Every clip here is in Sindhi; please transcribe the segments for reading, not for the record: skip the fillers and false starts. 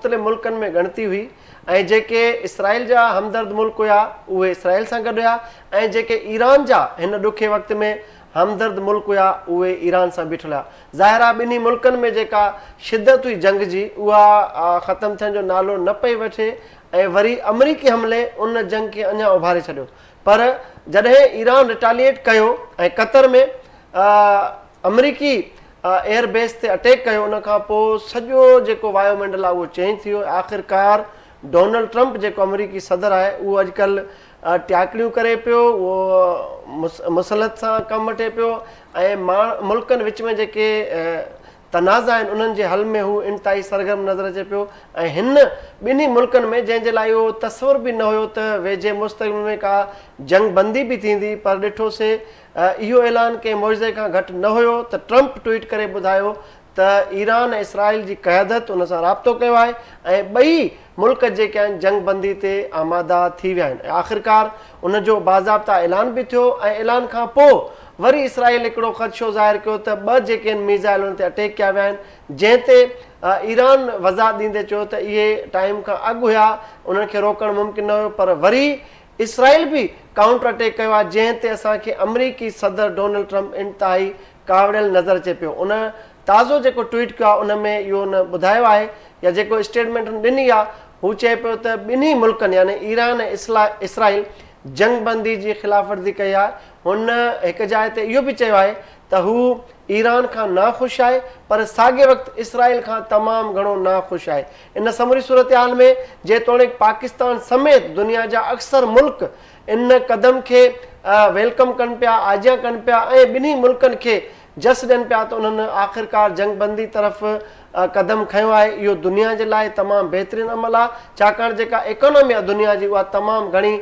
مختلف ملڪن ۾ ڳڻتي هئي ۽ جيڪي اسرائيل جا همدرد ملڪ هيا اهي اسرائيل سان گڏ هيا ۽ جيڪي ايران جا هن ڏکي وقت ۾ همدرد ملڪ هيا اهي ايران سان بيٺل هيا. ظاهر آهي ٻنهي ملڪن ۾ جيڪا شدت هئي جنگ جي اها ختم ٿيڻ جو نالو نه پئي وٺي ۽ وري آمريڪي حملي ان جنگ کي اڃا اڀاري ڇڏيو پر جڏهن ايران ريٽاليئيٽ ڪيو ۽ قطر ۾ آمريڪي ايئر بيس تي اٽيڪ ڪيو ان کان پوء سڄو جيڪو وايو منڊل آهي اهو چينج ٿي ويو آخرڪار ڊونلڊ ٽرمپ جيڪو آمريڪي صدر آهي اهو اڄڪلهه ٽياڪڙيون ڪري پيو اهو مسلط سان ڪم وٺي پيو ۽ ملڪن وچ ۾ جيڪي تنازع آهن انهن جي حل ۾ هو انتهائي سرگرم نظر اچي پيو ۽ هن ٻنهي ملڪن ۾ جنهن جي لاء اهو تصور به نه هيو ته ويجهي مستقبل ۾ ڪا جنگ بندي به ٿيندي پر ڏٺو سي اهو اعلان ڪنهن معجزي کان گهٽ نه هيو ته ٽرمپ ٽوئيٽ ڪري ٻڌايو ته ايران ۽ اسرائيل جي قيادت ان سان رابطو ڪيو آهي ۽ ٻئي ملڪ جيڪي آهن جنگ بندي تي آماده ٿي ويا آهن ۽ آخرڪار ان جو باضابطا اعلان به ٿيو ۽ اعلان کان پوء وري اسرائيل هڪڙو خدشو ظاهر ڪيو ته ٻه جيڪي آهن ميزائل ان تي اٽيڪ ڪيا ويا آهن جنهن تي ايران وضاحت ڏيندي چيو ته اهي ٽائيم کان اڳ هيا انهن کي روڪڻ ممڪن نه هيو پر وري اسرائيل به ڪائونٽر اٽيڪ ڪيو آهي جنهن تي اسان کي آمريڪي صدر ڊونلڊ ٽرمپ انتهائي ڪاوڙيل نظر اچي پيو. ان تازو جيڪو ٽوئيٽ ڪيو آهي ان ۾ اهو هن ٻڌايو آهي يا جيڪو اسٽيٽمينٽ هن ڏني آهي هو چئي پيو ته ٻنهي ملڪن يعني ايران ۽ اسرائيل جنگ بندي جي خلاف ورزي ڪئي آهي. هن هڪ جاء تي اهو به چيو آهي ته هو ايران کان ناخوش آهي پر ساڳئي وقت اسرائيل کان تمام گهڻو ناخوش آهي. ان سموري صورتحال ۾ جيتوڻيڪ پاڪستان سميت دنيا جا اڪثر ملڪ ان قدم کي welcome ڪن پيا، آجيان ڪن پيا ۽ ٻنهي ملڪن کي جس ڏين پيا ته انهن آخرڪار جنگ بندي طرف قدم کنيو آهي، اهو دنيا جي لاء تمام بهترين عمل آهي، ڇاڪاڻ جيڪا ايڪانومي آهي دنيا جي اها تمام گهڻي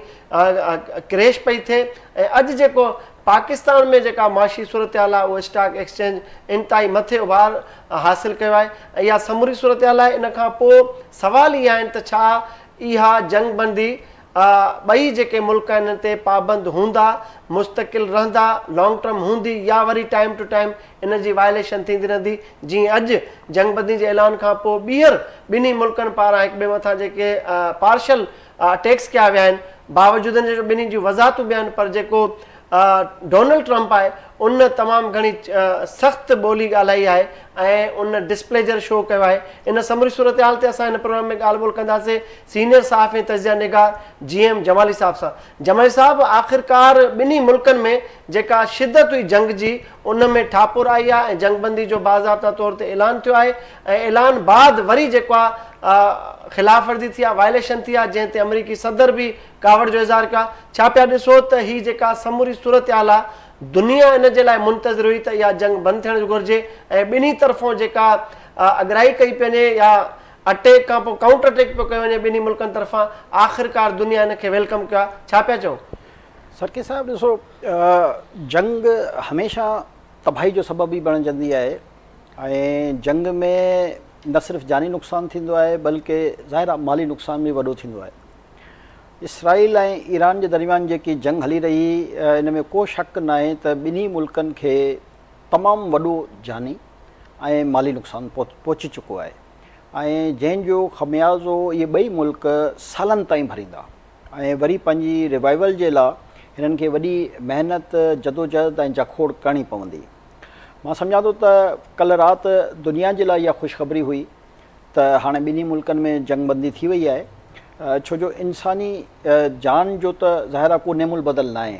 ڪريش پئي ٿئي ۽ اڄ جيڪو پاڪستان ۾ جيڪا معاشي صورتحال آهي اهو اسٽاڪ ايڪسچينج انتهائي مٿي اڀار حاصل ڪيو آهي ۽ اها سموري صورتحال آهي ان کان پوء سوال اهي آهن ته ڇا اها جنگ بندي ٻئي جيڪي ملڪ آهن انهن تي پابند هوندا، مستقل رهندا، لانگ ٽرم هوندي يا وري ٽائيم ٽو ٽائيم ان جي وائليشن ٿيندي رهندي جيئن اڄ جنگ بندي جي اعلان کان پوء ٻيهر ٻنهي ملڪن پاران هڪ ٻئي مٿان جيڪي پارشل اٽيڪس ڪيا ويا آهن باوجود ان جي جو ٻنهي جون وضاحتون به آهن پر جيڪو ڊونلڊ ٽرمپ آهي ان تمام گهڻي سخت ٻولي ڳالهائي آهي ۽ ان ڊسپليجر شو ڪيو آهي ان سموري صورتحال تي اسان هن پروگرام ۾ ڳالهه ٻولهه ڪنداسين سينيئر صحافي ۽ تجزيه نگار جي ايم جمالي صاحب سان جمالي صاحب آخرڪار ٻنهي ملڪن ۾ جيڪا شدت هئي جنگ جي ان ۾ ٺاپور آئي آهي ۽ جنگ بندي جو باضابطا طور تي اعلان ٿيو آهي ۽ اعلان بعد وري جيڪو آهي خلاف ورزي ٿي آهي وائليشن ٿي آهي جنهن تي آمريڪي صدر به ڪاوڙ جو اظهار ڪيو آهي، ڇا پيا ڏسو ته هي جيڪا سموري صورتحال آهي دنيا ان جي لاء منتظر هئي ته اها جنگ بند ٿيڻ گهرجي ۽ ٻنهي طرفون جيڪا اڳرائي ڪئي پئي وڃي يا اٽيڪ کان پوء ڪائونٽر اٽيڪ پيو ڪيو وڃي ٻنهي ملڪن طرفان آخرڪار دنيا ان کي welcome ڪيو آهي ڇا پيا چئو؟ سرڪي صاحب ڏسو جنگ هميشه تباهي جو سبب ئي بڻجندي آهي ۽ جنگ ۾ نه صرف جاني نقصان ٿيندو آهي بلڪه ظاهر آهي مالي نقصان به وڏو ٿيندو آهي. اسرائيل ۽ ايران جي درميان جيڪي جنگ هلي رهي ان ۾ ڪو شڪ ناهي ته ٻنهي ملڪن کي تمام وڏو جاني ۽ مالي نقصان پهچي چڪو آهي ۽ جنهن جو خميازو اهي ٻئي ملڪ سالن تائين ڀريندا ۽ وري پنهنجي ريوائيول جي لا هنن کي وڏي محنت جدوجهد ۽ جاکوڙ ڪرڻي پوندي. مان سمجهان ٿو ته ڪلهه رات دنيا جي لا اها خوشخبري هئي ته هاڻي ٻنهي ملڪن ۾ جنگ بندي ٿي وئي آهي ڇو جو انساني جان جو ته ظاهر آهي ڪو نعم البدل ناهي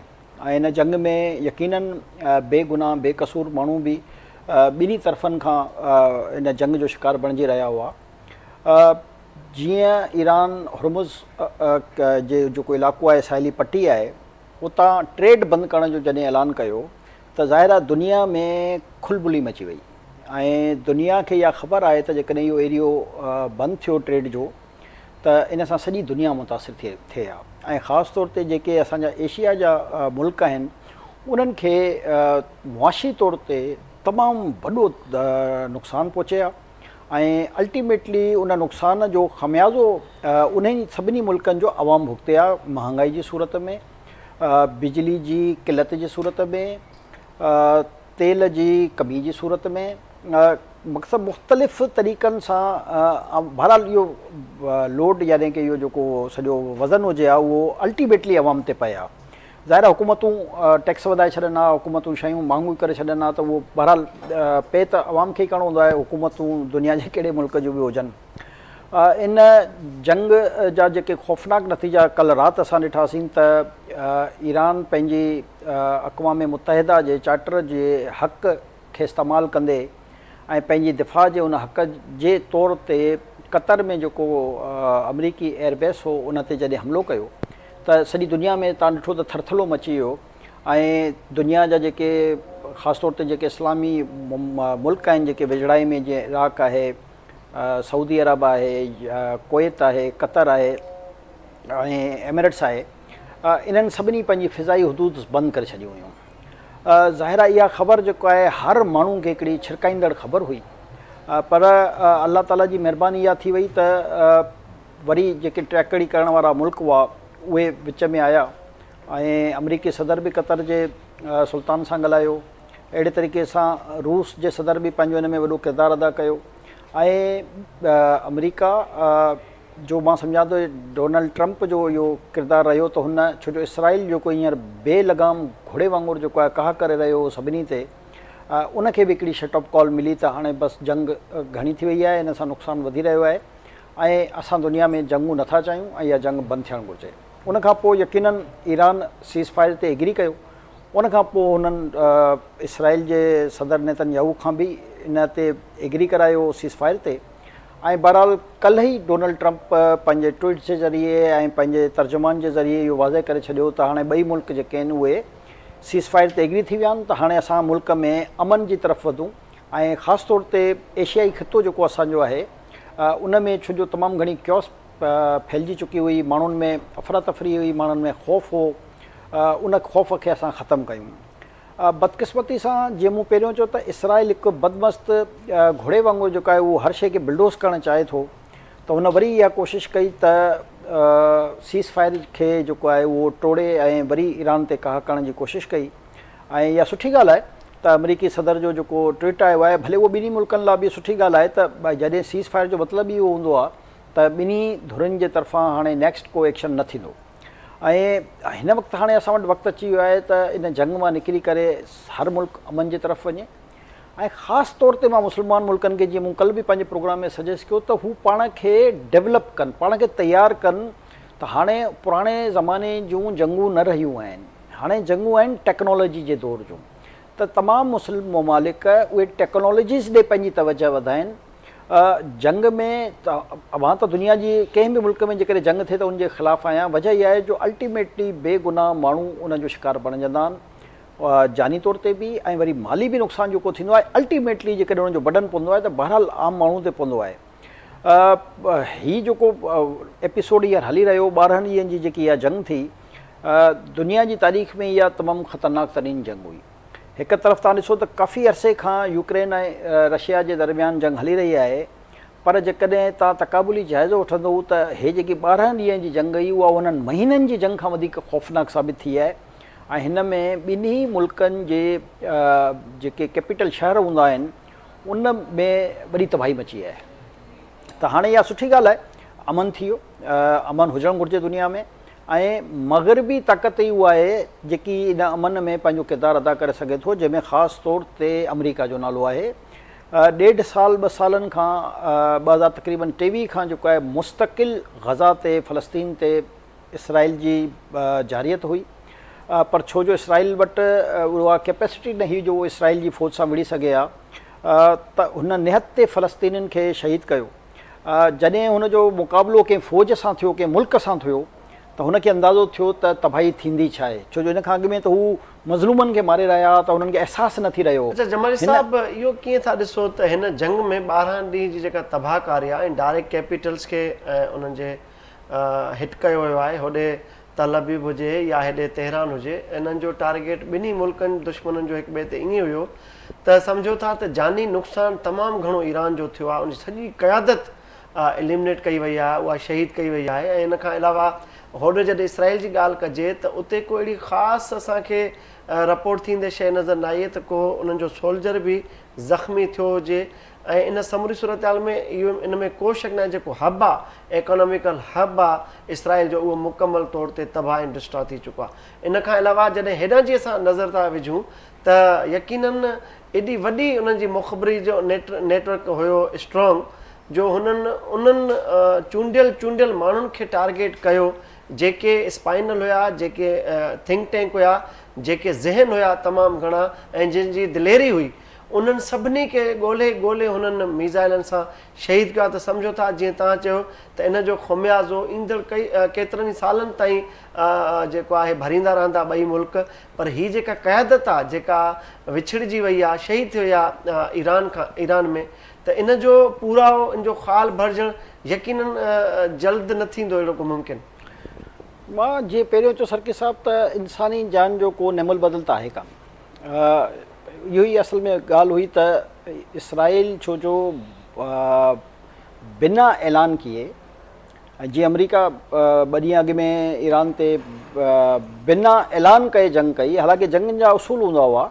۽ ان جنگ ۾ يقينن بي گناهه بي قصور ماڻهو به ٻنهي طرفن کان ان جنگ جو شڪار بڻجي رهيا هئا جيئن ايران هرمز جي جيڪو علائقو آهي ساحلي پٽي آهي اتان ٽريڊ بند ڪرڻ جو جڏهن اعلان ڪيو ته ظاهر آهي دنيا ۾ کلبلي مچي وئي ۽ دنيا کي اها خبر آهي ته جيڪڏهن اهو ايريو بند ٿيو ٽريڊ جو ته ان سان سڄي دنيا متاثر ٿئي ٿئي ها ۽ خاص طور تي جيڪي اسان جا ايشيا جا ملڪ آهن انهن کي معاشي طور تي تمام وڏو نقصان پهچي ها ۽ الٽيميٽلي ان نقصان جو خميازو انهن سڀني ملڪن جو عوام ڀڳتي ها مهانگائي جي صورت ۾ بجلي جي قلت جي صورت ۾ تيل جي ڪمي جي صورت ۾ مقصد مختلف طريقن سان بهرحال اهو لوڊ يعني ڪي اهو جيڪو سڄو وزن هجي ها اهو الٽيميٽلي عوام تي پئي ها. ظاهر آهي حڪومتون ٽيڪس وڌائي ڇڏن ها، حڪومتون شيون مهانگيون ڪري ڇڏن ها ته اهو بهرحال پي ته عوام کي ئي ڪرڻو هوندو آهي، حڪومتون دنيا جي ڪهڙي ملڪ جون به هجن. ان جنگ جا جيڪي خوفناڪ نتيجا ڪلهه رات اسان ڏٺاسين ته ايران پنهنجي اقوام متحده جي چارٽر جي حق کي استعمال ڪندي ۽ پنهنجي دفاع جي ان حق جي طور تي قطر ۾ جيڪو آمريڪي ايئر بيس هو ان تي جڏهن حملو ڪيو ته سڄي دنيا ۾ تان ڏٺو ته ٿرٿلو مچي ويو ۽ دنيا جا جيڪي خاص طور تي جيڪي اسلامي ملڪ آهن جيڪي ويجهڙائي ۾ جيئن عراق آهي سعودي عرب آهي ڪويت آهي قطر آهي ۽ ايمريٽس آهي انهن سڀني پنهنجي فضائي حدود بند ڪري ڇڏيون هيون ظاهر آهي اها خبر جيڪو آهي هر ماڻهو کي هڪڙي ڇرڪائيندڙ خبر هئي پر الله تعالي جي مهرباني اها ٿي وئي ته وري جيڪي ٽيڪڙي ڪرڻ وارا ملڪ هئا اهي وچ ۾ آيا ۽ آمريڪي صدر به قطر جي سلطان سان ڳالهايو اهڙي طريقي سان روس جي صدر به پنهنجو ان ۾ وڏو ڪردار ادا ڪيو ۽ آمريڪا جو مان سمجهان ٿو ڊونلڊ ٽرمپ جو اهو ڪردار رهيو ته هن ڇو جو اسرائيل جيڪو هينئر بي لگام گهوڙي وانگر جيڪو آهي ڪاهه ڪري رهيو هو سڀني تي ان کي به هڪڙي شٽ اپ ڪال ملي ته هاڻي بس جنگ گهڻي ٿي وئي آهي ان سان نقصان وڌي رهيو آهي ۽ اسان دنيا ۾ جنگون نٿا چاهيون ۽ اها جنگ بند ٿيڻ گهرجي ان کان پوء يقينن ايران سيز فائر تي ايگري ڪيو ان کان پوء هنن اسرائيل جي صدر نيتن ياهو کان به ان تي ايگري ڪرايو سيز فائر تي ۽ بهرحال ڪلهه ئي ڊونلڊ ٽرمپ پنهنجي ٽوئيٽ جي ذريعي ۽ پنهنجي ترجمان جي ذريعي اهو واضح ڪري ڇڏيو ته هاڻي ٻئي ملڪ جيڪي آهن اهي سيز فائر تي ايگري ٿي ويا آهن ته هاڻي اسان ملڪ ۾ امن جي طرف وڌون ۽ خاص طور تي ايشيائي خطو جيڪو اسان جو آهي ان ۾ ڇو جو تمام گهڻي ڪيوس ڦهلجي چڪي هئي ماڻهن ۾ افراتفري هئي ماڻهن ۾ خوف هو ان خوف کي اسان ختم ڪيون. بدقسمتي سان جيئن مون پهريون چيو ته اسرائيل هڪ بدمست گهوڙي وانگر جيڪو آهي اهو هر شيء کي بلڊوز ڪرڻ چاهي ٿو ته هن وري اها ڪوشش ڪئي ته سيز فائر کي جيڪو آهي اهو ٽوڙي ۽ وري ايران تي ڪاهه ڪرڻ جي ڪوشش ڪئي ۽ اها سٺي ڳالهه آهي ته آمريڪي صدر جو جيڪو ٽوئيٽ آيو آهي ڀلي اهو ٻنهي ملڪن لاء به سٺي ڳالهه آهي ته جڏهن سيز فائر جو مطلب ئي اهو هوندو آهي ته ٻنهي ڌرين جي طرفان هاڻي نيڪسٽ ڪو ايڪشن نه ٿيندو. ۽ هن وقت هاڻي اسان وٽ وقت اچي ويو آهي ته ان جنگ مان نڪري ڪري هر ملڪ امن جي طرف وڃي ۽ خاص طور تي مان مسلمان ملڪن کي جيئن مون ڪلهه به پنهنجي پروگرام ۾ سجيسٽ ڪيو ته هو پاڻ کي ڊيولپ ڪن پاڻ کي تيار ڪن ته هاڻي پراڻي زماني جون جنگون نه رهيون آهن هاڻي جنگون آهن ٽيڪنالاجي جي دور جون ته تمام مسلم ممالڪ اهي ٽيڪنالاجيز ڏي پنهنجي توجه وڌائين جنگ ۾ مان ته دنيا جي ڪنهن به ملڪ ۾ جيڪڏهن جنگ ٿئي ته ان جي خلاف آهيان وجه اها آهي جو الٽيميٽلي بي گناهه ماڻهو ان جو شڪار بڻجندا آهن جاني طور تي به ۽ وري مالي به نقصان جيڪو ٿيندو آهي الٽيميٽلي جيڪڏهن ان جو بڊن پوندو آهي ته بهرحال عام ماڻهو تي پوندو آهي هي جيڪو ايپيسوڊ هينئر هلي رهيو 12 ڏينهن جي جيڪي اها جنگ ٿي دنيا جي تاريخ ۾ اها تمام خطرناڪ ترين جنگ هئي هڪ طرف توهان ڏسو ته ڪافي عرصي کان يوڪرين ۽ رشيا جي درميان جنگ هلي رهي آهي پر جيڪڏهن توهان تقابلي جائزو وٺندو ته هي جيڪي 12 ڏينهن جي جنگ هئي اها انهن مهينن جي جنگ کان وڌيڪ خوفناڪ ثابت ٿي آهي ۽ هن ۾ ٻنهي ملڪن جي جيڪي ڪيپيٽل شهر هوندا آهن ان ۾ وڏي تباهي مچي آهي ته هاڻي اها سٺي ڳالهه آهي امن ٿي ويو امن هجڻ گهرجي دنيا ۾ ۽ مغربي طاقت ئي اها آهي جيڪي ان امن ۾ پنهنجو ڪردار ادا ڪري سگهي ٿو جنهن ۾ خاص طور تي آمريڪا جو نالو آهي. ڏيڍ سال ٻه سالن کان 2000 تقريبن 23 کان جيڪو آهي مستقل غزه تي فلسطين تي اسرائيل جي جارحيت هئي پر ڇو جو اسرائيل وٽ اها ڪيپيسٽي نه هئي جو اهو اسرائيل جي فوج سان وڙهي سگهي ها ته هن نهتي فلسطينين کي شهيد ڪيو. جڏهن هن جو مقابلو ڪنهن فوج سان ٿيو، ڪنهن ملڪ سان ٿيو ته هن کي اندازو ٿيو ته تباهي ٿيندي ڇا آهي، ڇو جو ان کان اڳ ۾ ته هو مظلومن کي ماري رهيا هئا ته هنن کي احساس نه ٿي رهيو هو. اڇا جمالي صاحب اهو ڪيئن ٿا ڏسو ته هن جنگ ۾ 12 ڏينهن جي جيڪا تباهه ڪاري آهي ۽ ڊائريڪٽ ڪيپيٽلز کي انهن جي هٽ ڪيو ويو آهي هوڏي تل ابيب هجي يا هيڏي تهران هجي انهن جو ٽارگيٽ ٻنهي ملڪن دشمنن جو هڪ ٻئي تي ائين هيو ته سمجهو ٿا ته جاني نقصان تمام گهڻو ايران جو ٿيو آهي ان جي سڄي قيادت اليمنيٽ ڪئي وئي آهي اها شهيد ڪئي وئي آهي ۽ ان کان علاوه هوڏي جڏهن اسرائيل جي ڳالهه ڪجي ته اتي ڪو اهڙي خاص اسان کي رپورٽ ٿيندي شيء نظر نه آئي ته ڪو انهن جو سولجر به زخمي ٿيو هجي. ۽ ان سموري صورتحال ۾ اهو ان ۾ ڪو شڪ ناهي جيڪو حب آ ايڪاناميڪل حب آ اسرائيل جو اهو مڪمل طور تي تباهه ۽ ڊسٽرا ٿي چڪو آ. ان کان علاوه جڏهن هيڏانهن جي اسان نظر ٿا وجهون ته يقينن ايڏي وڏي انهن جي مخبري جو نيٽ نيٽورڪ هيو اسٽرانگ جو هنن انهن چونڊيل چونڊيل ماڻهن کي ٽارگيٽ ڪيو جيڪي اسپائنل هيا جيڪي ٿنڪ ٽينڪ هيا جيڪي ذهن هيا تمام گهڻا ۽ جن جي دليري هئي انهن سڀني کي ڳولهي ڳولهي هنن ميزائلن سان شهيد ڪيو آهي ته سمجهو ٿا جيئن توهان چيو ته ان جو خميازو ايندڙ ڪئي ڪيترن ئي سالن تائين جيڪو آهي ڀريندا رهندا ٻئي ملڪ پر هي جيڪا قيادت آ جيڪا وڇڙجي وئي آ شهيد ٿي وئي آ ايران کان ايران ۾ ته ان جو پورائو ان جو خال ڀرجڻ يقينن جلد نه ٿيندو اهڙو ڪو ممڪن. مان جيئن پهريون چيو سرڪي صاحب ته انساني جان جو ڪو نعم البدل ته آهي ڪانه اهو ئي اصل ۾ ڳالهه هئي ته اسرائيل ڇو جو بنا اعلان ڪيئي ۽ جيئن آمريڪا ٻه ڏينهن اڳ ۾ ايران تي بنا اعلان ڪئي جنگ ڪئي حالانڪه جنگن جا اصول هوندا هئا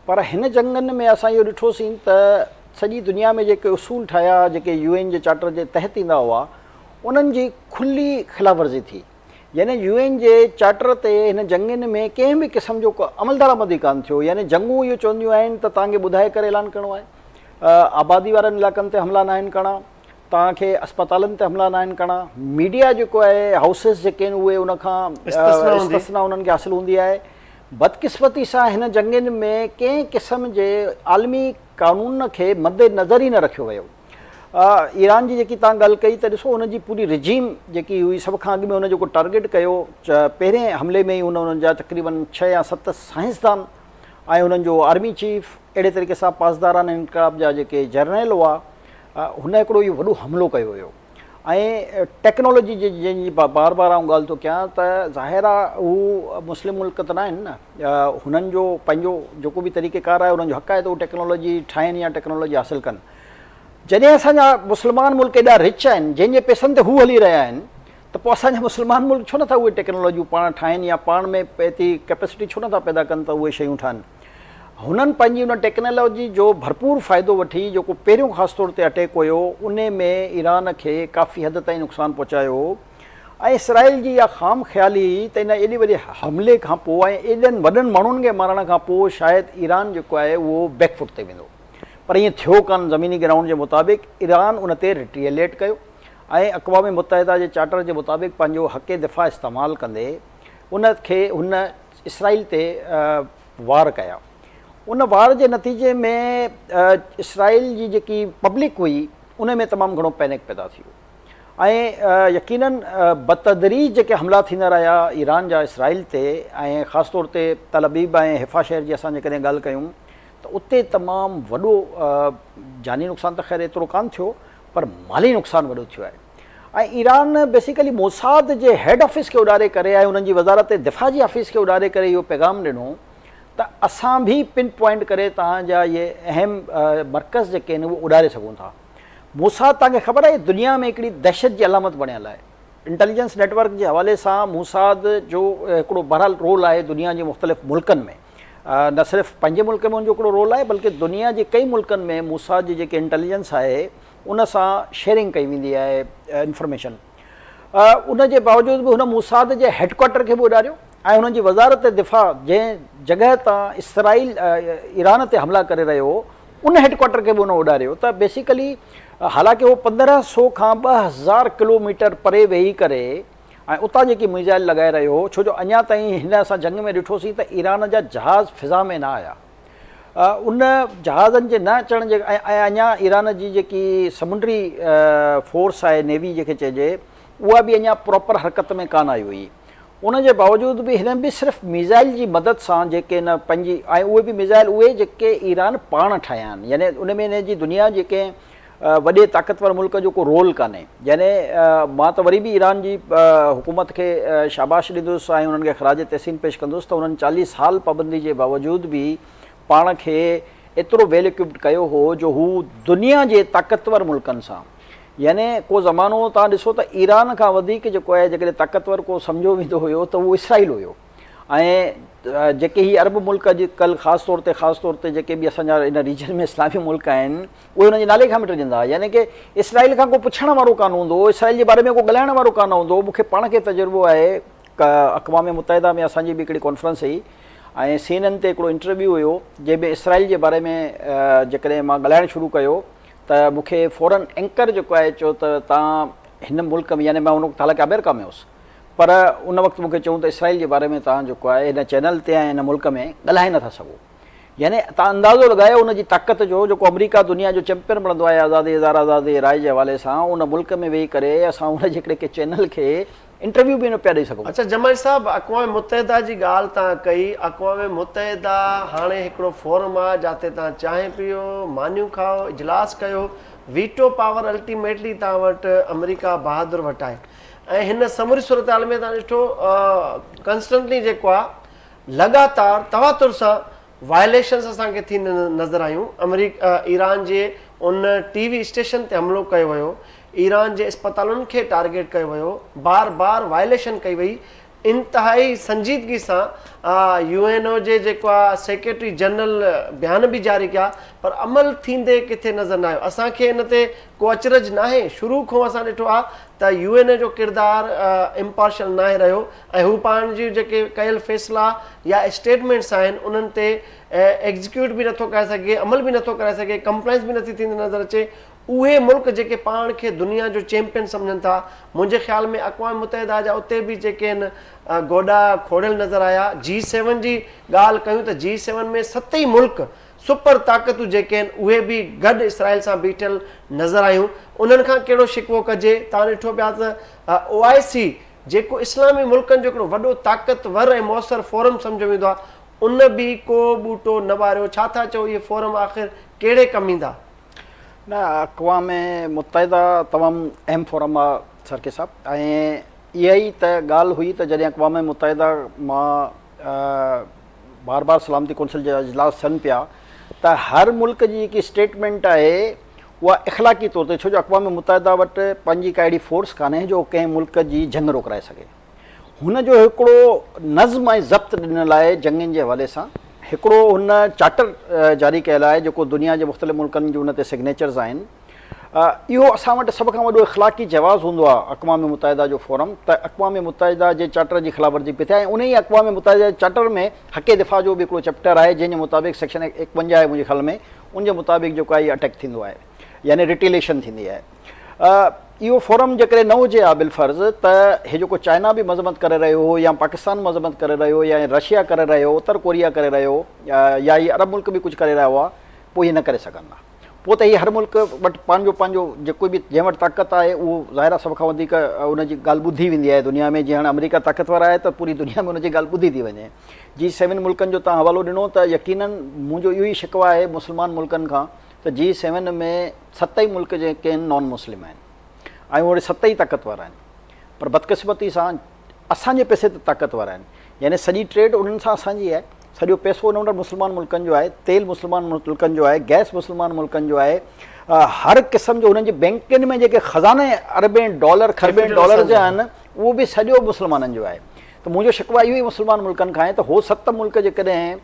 پر هن جنگن ۾ اسان اهو ڏٺوسين ته سڄي دنيا ۾ جيڪي اصول ٺاهيا جيڪي يو اين جي چارٽر جي تحت ايندا هئا انهن جي کلي خلاف ورزي ٿي يعني يو اين جي چارٽر تي هن جنگين ۾ ڪنهن به قسم جو ڪو عملدرآمد ئي ڪانه ٿيو يعني جنگون اهو چونديون آهن ته توهان کي ٻڌائي ڪري اعلان ڪرڻو آهي آبادي وارن علائقن تي حملا ناهن ڪرڻا توهان کي اسپتالن تي حملا ناهن ڪرڻا، ميڊيا جيڪو آهي هائوسز جيڪي آهن اهي ان کان استثنا انهن کي حاصل هوندي آهي، بدقسمتي سان هن جنگين ۾ ڪنهن قسم جي عالمي قانون کي مد نظر ئي نه رکيو ويو. ايران جي جيڪي توهان ڳالهه ڪئي ته ڏسو ان جي پوري رجيم جيڪي هئي سڀ کان اڳ ۾ ان جيڪو ٽارگيٽ ڪيو پهرين حملي ۾ ئي هن انهن جا تقريبن ڇهه يا ست سائنسدان ۽ انهن جو آرمي چيف اهڙي طريقي سان پاسداران انقلاب جا جيڪي جرنيل هئا هن هڪڙو اهو وڏو حملو ڪيو هيو ۽ ٽيڪنالاجي جي جنهن جي بار بار آئون ڳالهه ٿو ڪيان ته ظاهر آ هو مسلم ملڪ ته ناهن نه هنن جو پنهنجو جيڪو به طريقه ڪار آهي انهن جو حق آهي ته هو ٽيڪنالاجي ٺاهين يا ٽيڪنالاجي حاصل ڪن جڏهن اسان جا مسلمان ملڪ ايڏا رچ آهن جنهن جي پئسن تي هو هلي رهيا آهن ته پوء اسان جا مسلمان ملڪ ڇو نٿا اهي ٽيڪنالاجيون پاڻ ٺاهين يا پاڻ ۾ ايتري ڪيپيسٽي ڇو نٿا پيدا ڪن ته اهي شيون ٺاهن هنن پنهنجي ان ٽيڪنالاجي جو ڀرپور فائدو وٺي جيڪو پهريون خاص طور تي اٽيڪ هيو انهي ۾ ايران کي ڪافي حد تائين نقصان پهچايو هو ۽ اسرائيل جي اها خام خيالي هئي ته ان ايڏي وڏي حملي کان پوء ۽ ايڏن وڏن ماڻهن کي مارڻ کان پوء شايد ايران جيڪو آهي اهو بيڪ فوٽ تي ويندو پر ائين ٿيو ڪانه زميني گرائونڊ جي مطابق ايران ان تي ريٽيليٽ ڪيو ۽ اقوام متحده جي چارٽر جي مطابق پنهنجو حق دفاع استعمال ڪندي ان کي هن اسرائيل تي وار ڪيا. ان وار جي نتيجي ۾ اسرائيل جي جيڪي پبلڪ هئي ان ۾ تمام گهڻو پينڪ پيدا ٿي ويو ۽ يقينن بتدريج جيڪي حملا ٿيندا رهيا ايران جا اسرائيل تي ۽ خاص طور تي تل ابيب ۽ حيفا شهر جي اسان جيڪڏهن ڳالهه ڪيون ته اتي تمام وڏو جاني نقصان ته خير ايترو ڪانه ٿيو پر مالي نقصان وڏو ٿيو آهي. ۽ ايران بيسيڪلي موساد جي هيڊ آفيس کي اڏاري ڪري ۽ انهن جي وزارت دفاع جي آفيس کي اڏاري ڪري اهو پيغام ڏنو ته اسان به پن پوائنٽ ڪري توهان جا اهي اهم مرڪز جيڪي آهن اهي اڏاري سگهون ٿا. موساد توهان کي خبر آهي دنيا ۾ هڪڙي دهشت جي علامت بڻيل آهي. انٽيليجنس نيٽ ورڪ جي حوالي سان موساد جو هڪڙو بهرحال رول آهي دنيا جي مختلف ملڪن ۾ نه صرف پنهنجي ملڪ ۾ ان جو هڪڙو رول آهي بلڪه دنيا جي ڪئي ملڪن ۾ موساد جي جيڪي انٽيليجنس آهي ان سان شيئرنگ ڪئي ويندي آهي انفارميشن ان جي باوجود به هن موساد جي هيڊ ڪوارٽر کي به اڏاريو ۽ هنن جي وزارت دفاع جنهن جڳهه تان اسرائيل ايران تي حملا ڪري رهيو هو ان هيڊ ڪوارٽر کي به هن اڏاريو ته بيسيڪلي حالانڪه هو 1500 کان 2000 ڪلوميٽر پري ويهي ڪري ۽ اتان جيڪي ميزائل لڳائي رهيو هو ڇو جو اڃا تائين هن اسان جنگ ۾ ڏٺوسين ته ايران جا جهاز فضا ۾ نه آيا ان جهازن جي نه اچڻ جي ۽ اڃا ايران جي جيڪي سمنڊي فورس آهي نيوي جنهن کي چئجي اها به اڃا پراپر حرڪت ۾ ڪانه آئي هئي ان جي باوجود به هنن به صرف ميزائل جي مدد سان جيڪي هن پنهنجي ۽ اهي به ميزائل اهي جيڪي ايران پاڻ ٺاهيا آهن يعني ان ۾ هن جي دنيا جي ڪنهن وڏي طاقتور ملڪ جو ڪو رول ڪانهي يعني مان ته وري به ايران جي حڪومت کي شاباش ڏيندس ۽ انهن کي خراج تحسين پيش ڪندس ته انهن چاليهه سال پابندي جي باوجود به پاڻ کي ايترو ويل اڪوپڊ ڪيو هو جو هو دنيا جي طاقتور ملڪن سان يعني ڪو زمانو توهان ڏسو ته ايران کان وڌيڪ جيڪو آهي جيڪڏهن طاقتور ڪو سمجهيو ويندو هيو ته اهو اسرائيل هيو. ۽ جيڪي هي عرب ملڪ اڄ ڪلهه خاص طور تي خاص طور تي جيڪي به اسان جا ان ريجن ۾ اسلامي ملڪ آهن اهي انهن جي نالي کان به ڊڄندا يعني ڪي اسرائيل کان ڪو پڇڻ وارو ڪانه هوندو هو اسرائيل جي باري ۾ ڪو ڳالهائڻ وارو ڪانه هوندو هو مون کي پاڻ کي تجربو آهي اقوام متحده ۾ اسان جي به هڪڙي ڪانفرنس هئي ۽ سي اين اين تي هڪڙو انٽرويو هيو جنهن ۾ اسرائيل جي باري ۾ جيڪڏهن مان ڳالهائڻ شروع ڪيو ته مون کي فورن اينڪر جيڪو آهي چيو ته تان هن ملڪ ۾ يعني مان ان وقت حالانڪه آمريڪا ۾ هوس پر ان وقت مون کي چيون ته اسرائيل جي باري ۾ توهان جيڪو آهي هن چينل تي ۽ هن ملڪ ۾ ڳالهائي نٿا سگهو. يعني توهان اندازو لڳايو ان جي طاقت جو جيڪو آمريڪا دنيا جو چيمپيئن بڻندو آهي آزادي اظهار آزادي راء جي حوالي سان ان ملڪ ۾ ويهي ڪري اسان ان جي هڪڙي ڪنهن چينل کي انٽرويو به نه پيا ڏئي سگهون. اڇا جمالي صاحب اقوام متحده جي ڳالهه توهان ڪئي اقوام متحده هاڻي هڪڙو فورم آهي جاتي توهان چانهه پيئو مانيون کائو اجلاس ڪيو ويٽو پاور الٽيميٽلي توهان وٽ آمريڪا بهادر وٽ آهي ۽ هن سموري صورتحال ۾ توهان ڏٺو ڪنسٽنٽلي جيڪو آهي لڳاتار تواتر سان وائليشنس اسان کي ٿيندي نظر آيون آمريڪا ايران جي ان ٽي وي اسٽيشن تي حملو ڪيو ويو ايران جي اسپتالن کي ٽارگيٽ ڪيو ويو بار بار وائليشن ڪئي وئي انتهائي سنجيدگي سان يو اين او جي جيڪو آ سيڪريٽري جنرل بيان به جاري ڪيا پر عمل ٿيندي ڪٿي نظر نه آيو اسان کي ان تي ڪو اچرج ناهي شروع کان اسان ڏٺو آ ته يو اين او جو ڪردار امپارشل ناهي رهيو ۽ هو پاڻ جي جيڪي ڪيل فيصلا يا اسٽيٽمينٽس آهن انهن تي ايگزيڪيوٽ به نٿو ڪرائي سگهي عمل به نٿو ڪرائي سگهي ڪمپلائنس به نٿي ٿيندي نظر اچي اهي ملڪ جيڪي پاڻ کي دنيا جو چيمپيئن سمجهن ٿا، منهنجي خيال ۾ اقوام متحده جا اتي به جيڪي آهن گوڏا کوڙيل نظر آيا. جي سيون جي ڳالهه ڪيون ته جي سيون ۾ ست ئي ملڪ سپر طاقتون جيڪي آهن اهي به گڏ اسرائيل سان بيٺل نظر آيون. انهن کان ڪهڙو شڪوو ڪجي؟ توهان ڏٺو پيا ته او آء سي جيڪو اسلامي ملڪن جو هڪڙو وڏو طاقتور ۽ موثر فورم سمجهيو ويندو آهي ان به ڪو ٻوٽو نه ٻاريو. ڇا ٿا چئو اهي فورم آخر ڪهڙي ڪم ايندا؟ نه اقوام متحده تمام اهم فورم آ سرڪي صاحب ۽ اها ئي ته ڳالهه هئي ته جڏهن اقوام متحده مان بار بار سلامتي ڪونسل جا اجلاس ٿين پيا ته هر ملڪ جي جيڪي اسٽيٽمينٽ آهي اها اخلاقي طور تي ڇو جو اقوام متحده وٽ پنهنجي ڪا اهڙي فورس ڪانهي جو ڪنهن ملڪ جي جنگ روڪرائي سگهي هن جو هڪڙو نظم ۽ ضبط ڏنل آهي جنگين جي حوالي سان هڪڙو هن چارٽر جاري ڪيل آهي جيڪو دنيا جي مختلف ملڪن جون ان تي سگنيچرز آهن اهو اسان وٽ سڀ کان وڏو اخلاقي جواز هوندو آهي اقوام متحده جو فورم ته اقوام متحده جي چارٽر جي خلاف ورزي پئي ٿئي ۽ انهي اقوام متحده جي چارٽر ۾ حق دفاع جو به هڪڙو چيپٽر آهي جنهن جي مطابق سيڪشن 51 آهي منهنجي خيال ۾ ان جي مطابق جيڪو آهي اٽيڪ ٿيندو آهي يعني ريٽيليشن ٿيندي آهي اهو فورم جيڪڏهن نه هجي ها بالفرض ته هي جيڪو چائنا به مذمت ڪري رهيو هو يا پاڪستان مذمت ڪري رهيو هو يا رشيا ڪري رهيو هو اتر ڪوريا ڪري رهيو هو يا هي عرب ملڪ به ڪجهه ڪري رهيا هئا پوء هي نه ڪري سگهن ها پوء ته هي هر ملڪ وٽ پنهنجو پنهنجو جيڪو به جنهن وٽ طاقت آهي اهو ظاهر آهي سڀ کان وڌيڪ ان جي ڳالهه ٻڌي ويندي آهي دنيا ۾ جيئن هاڻي آمريڪا طاقتور آهي ته پوري دنيا ۾ ان جي ڳالهه ٻڌي ٿي وڃي جي سيون ملڪن جو توهان حوالو ڏنو ته يقينن منهنجو اهو ئي شڪوه آهي مسلمان ملڪن کان ته جي سيون ۾ ست ئي ملڪ جيڪي آهن نان مسلم آهن ۽ اهي ست ئي طاقتور آهن پر بدقسمتي سان اسان جي پئسي تي طاقتور آهن يعني سڄي ٽريڊ انهن سان اسان جي آهي سڄو پئسو انهن وٽ مسلمان ملڪن جو آهي تيل مسلمان ملڪن جو آهي گئس مسلمان ملڪن جو آهي هر قسم جو انهن جي بينڪن ۾ جيڪي خزانه اربين ڊالر خربين ڊالر جا آهن اهو به سڄو مسلمانن جو آهي ته منهنجو شڪوه اهو ئي مسلمان ملڪن کان آهي ته هو ست ملڪ جيڪڏهن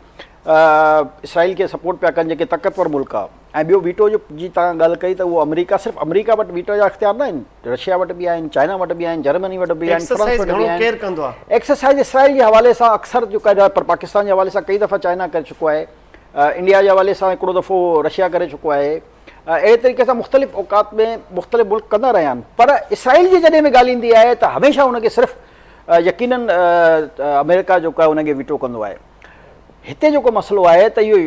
اسرائيل کي سپورٽ پيا ڪن جيڪي طاقتور ملڪ آ ۽ ٻيو ويٽو جو جي توهان ڳالهه ڪئي ته اهو آمريڪا صرف آمريڪا وٽ ويٽو جا اختيار نه آهن رشيا وٽ به آهن چائنا وٽ به آهن جرمني وٽ به آهن فرانس وٽ به آهن ايڪسرسائز اسرائيل جي حوالي سان اڪثر جو ڪيو آهي پر پاڪستان جي حوالي سان ڪئي دفعا چائنا ڪري چڪو آهي انڊيا جي حوالي سان هڪڙو دفعو رشيا ڪري چڪو آهي اهڙي طريقي سان مختلف اوقات ۾ مختلف ملڪ ڪندا رهيا آهن پر اسرائيل جي جڏهن به ڳالهه ايندي آهي ته هميشه ان کي صرف يقينن آمريڪا جيڪو آهي ان کي ويٽو ڪندو آهي هتي جيڪو مسئلو آهي ته اهو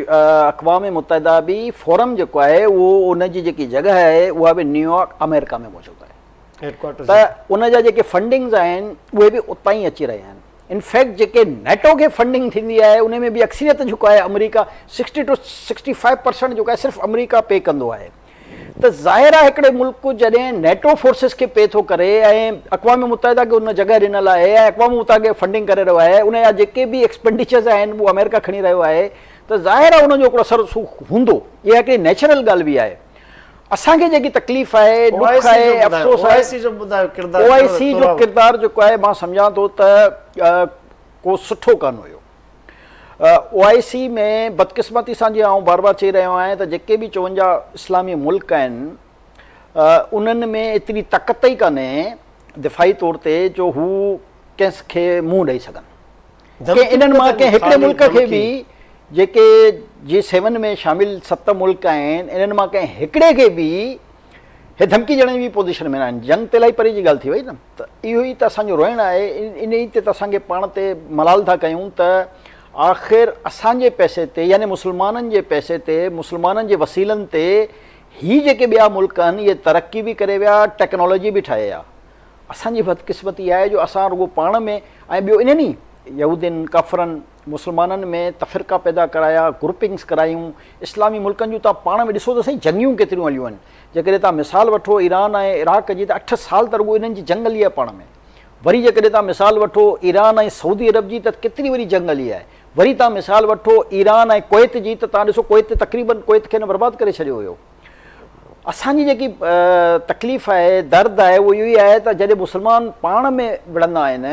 اقوام متحده به فورم جيڪو آهي اهو ان جي جيڪي جڳهه آهي اها به نيويارڪ آمريڪا ۾ موجود آهي ته ان جا جيڪي فنڊنگز آهن اهي به اتان ئي اچي رهيا آهن انفيڪٽ جيڪي نيٽو کي فنڊنگ ٿيندي آهي ان ۾ به اڪثريت جيڪو آهي آمريڪا 60 ٽو 65% جيڪو آهي صرف آمريڪا پي ڪندو آهي ته ظاهر آهي هڪڙي ملڪ جڏهن نيٽو فورسز کي پي ٿو ڪري ۽ اقوام متحده کي ان جڳهه ڏنل آهي ۽ اقوام متحده کي فنڊنگ ڪري رهيو آهي ان جا جيڪي به ايڪسپينڊيچرز آهن اهو آمريڪا کڻي رهيو آهي ته ظاهر آهي ان جو هڪڙو اثر رسوخ هوندو اها هڪڙي نيچرل ڳالهه به آهي اسان کي جيڪي تڪليف آهي ڏک آهي افسوس آهي او آء سي جو ڪردار جيڪو آهي مان سمجهان ٿو ته ڪو سٺو ڪانه هيو. او آء سي ۾ بدقسمتي سان جيئن آئون بار بار چئي رهيو آهيان ته جيڪي به 54 اسلامي ملڪ آهن انهن ۾ ايتري طاقت ئي ڪانهي دفاعي طور تي جو هو ڪنهن کي منهن ڏئي سگهن. ڪنهن انهن مان ڪنهن هڪڙي ملڪ کي به جيڪي جي سيون ۾ شامل 7 ملڪ آهن انهن مان ڪنهن هڪڙي کي به هي ڌمڪي ڏيڻ جي به پوزيشن ۾ نه آهن. جنگ ته الاهي پري جي ڳالهه ٿي وئي نه. ته اهو ئي ته اسان جو روئڻ آهي، انهي تي ته اسان کي پاڻ تي ملال ٿا ڪيون ته آخر اسان جي پئسي تي يعني مسلمانن جي پئسي تي مسلمانن جي وسيلن تي هي جيڪي ٻيا ملڪ آهن اهي ترقي به ڪري ويا ٽيڪنالاجي به ٺاهي آ. اسان جي بدقسمتي آهي جو اسان رڳو پاڻ ۾ ۽ ٻيو انهن ئي يهودين ڪافرن مسلمانن ۾ تفرقا پيدا ڪرايا گروپنگس ڪرايون اسلامي ملڪن جون توهان پاڻ ۾ ڏسو ته سهي جنگيون ڪيتريون هليون آهن جيڪڏهن توهان مثال وٺو ايران ۽ عراق جي ته 8 سال ته رڳو انهن جي جنگ هلي آهي پاڻ ۾ وري جيڪڏهن توهان مثال وٺو ايران ۽ سعودي عرب جي ته ڪيتري وري جنگ هلي آهي وري توهان مثال وٺو ايران ۽ ڪويت جي ته توهان ڏسو ڪويت تقريبن ڪويت کي هن برباد ڪري ڇڏيو هيو. اسان جي جيڪي تڪليف آهي، درد آهي اهو اهو ئي آهي ته جڏهن مسلمان پاڻ ۾ وڙهندا آهن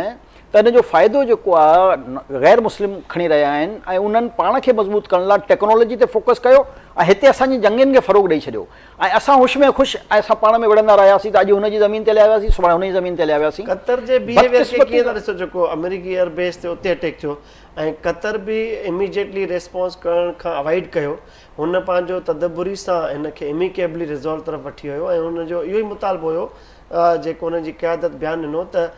ته ان جو فائدو جيڪو آهي غير مسلم کڻي رهيا آهن ۽ انهن پاڻ کي مضبوط ڪرڻ لاء ٽيڪنالاجي تي فوڪس ڪيو ۽ هتي اسان جي جنگين کي فروغ ڏئي ڇڏيو ۽ اسان هوش ۾ خوش ۽ اسان پاڻ ۾ وڙهندا رهياسين ته اڄ هن جي زمين تي هليا وياسين سڀاڻي هن جي زمين تي هليا وياسين. قطر جي بيهيويئر کي ڪيئن ٿا ڏسو جيڪو آمريڪي ايئر بيس تي اتي اٽيڪ ٿيو ۽ قطر به اميجيٽلي ريسپانس ڪرڻ کان اوائڊ ڪيو هن پنهنجو تدبري سان هن کي اميڪيبلي ريزالو طرف وٺي ويو ۽ هن جو اهو ئي مطالبو هيو جيڪو هن جي قيادت بيان ڏنو ته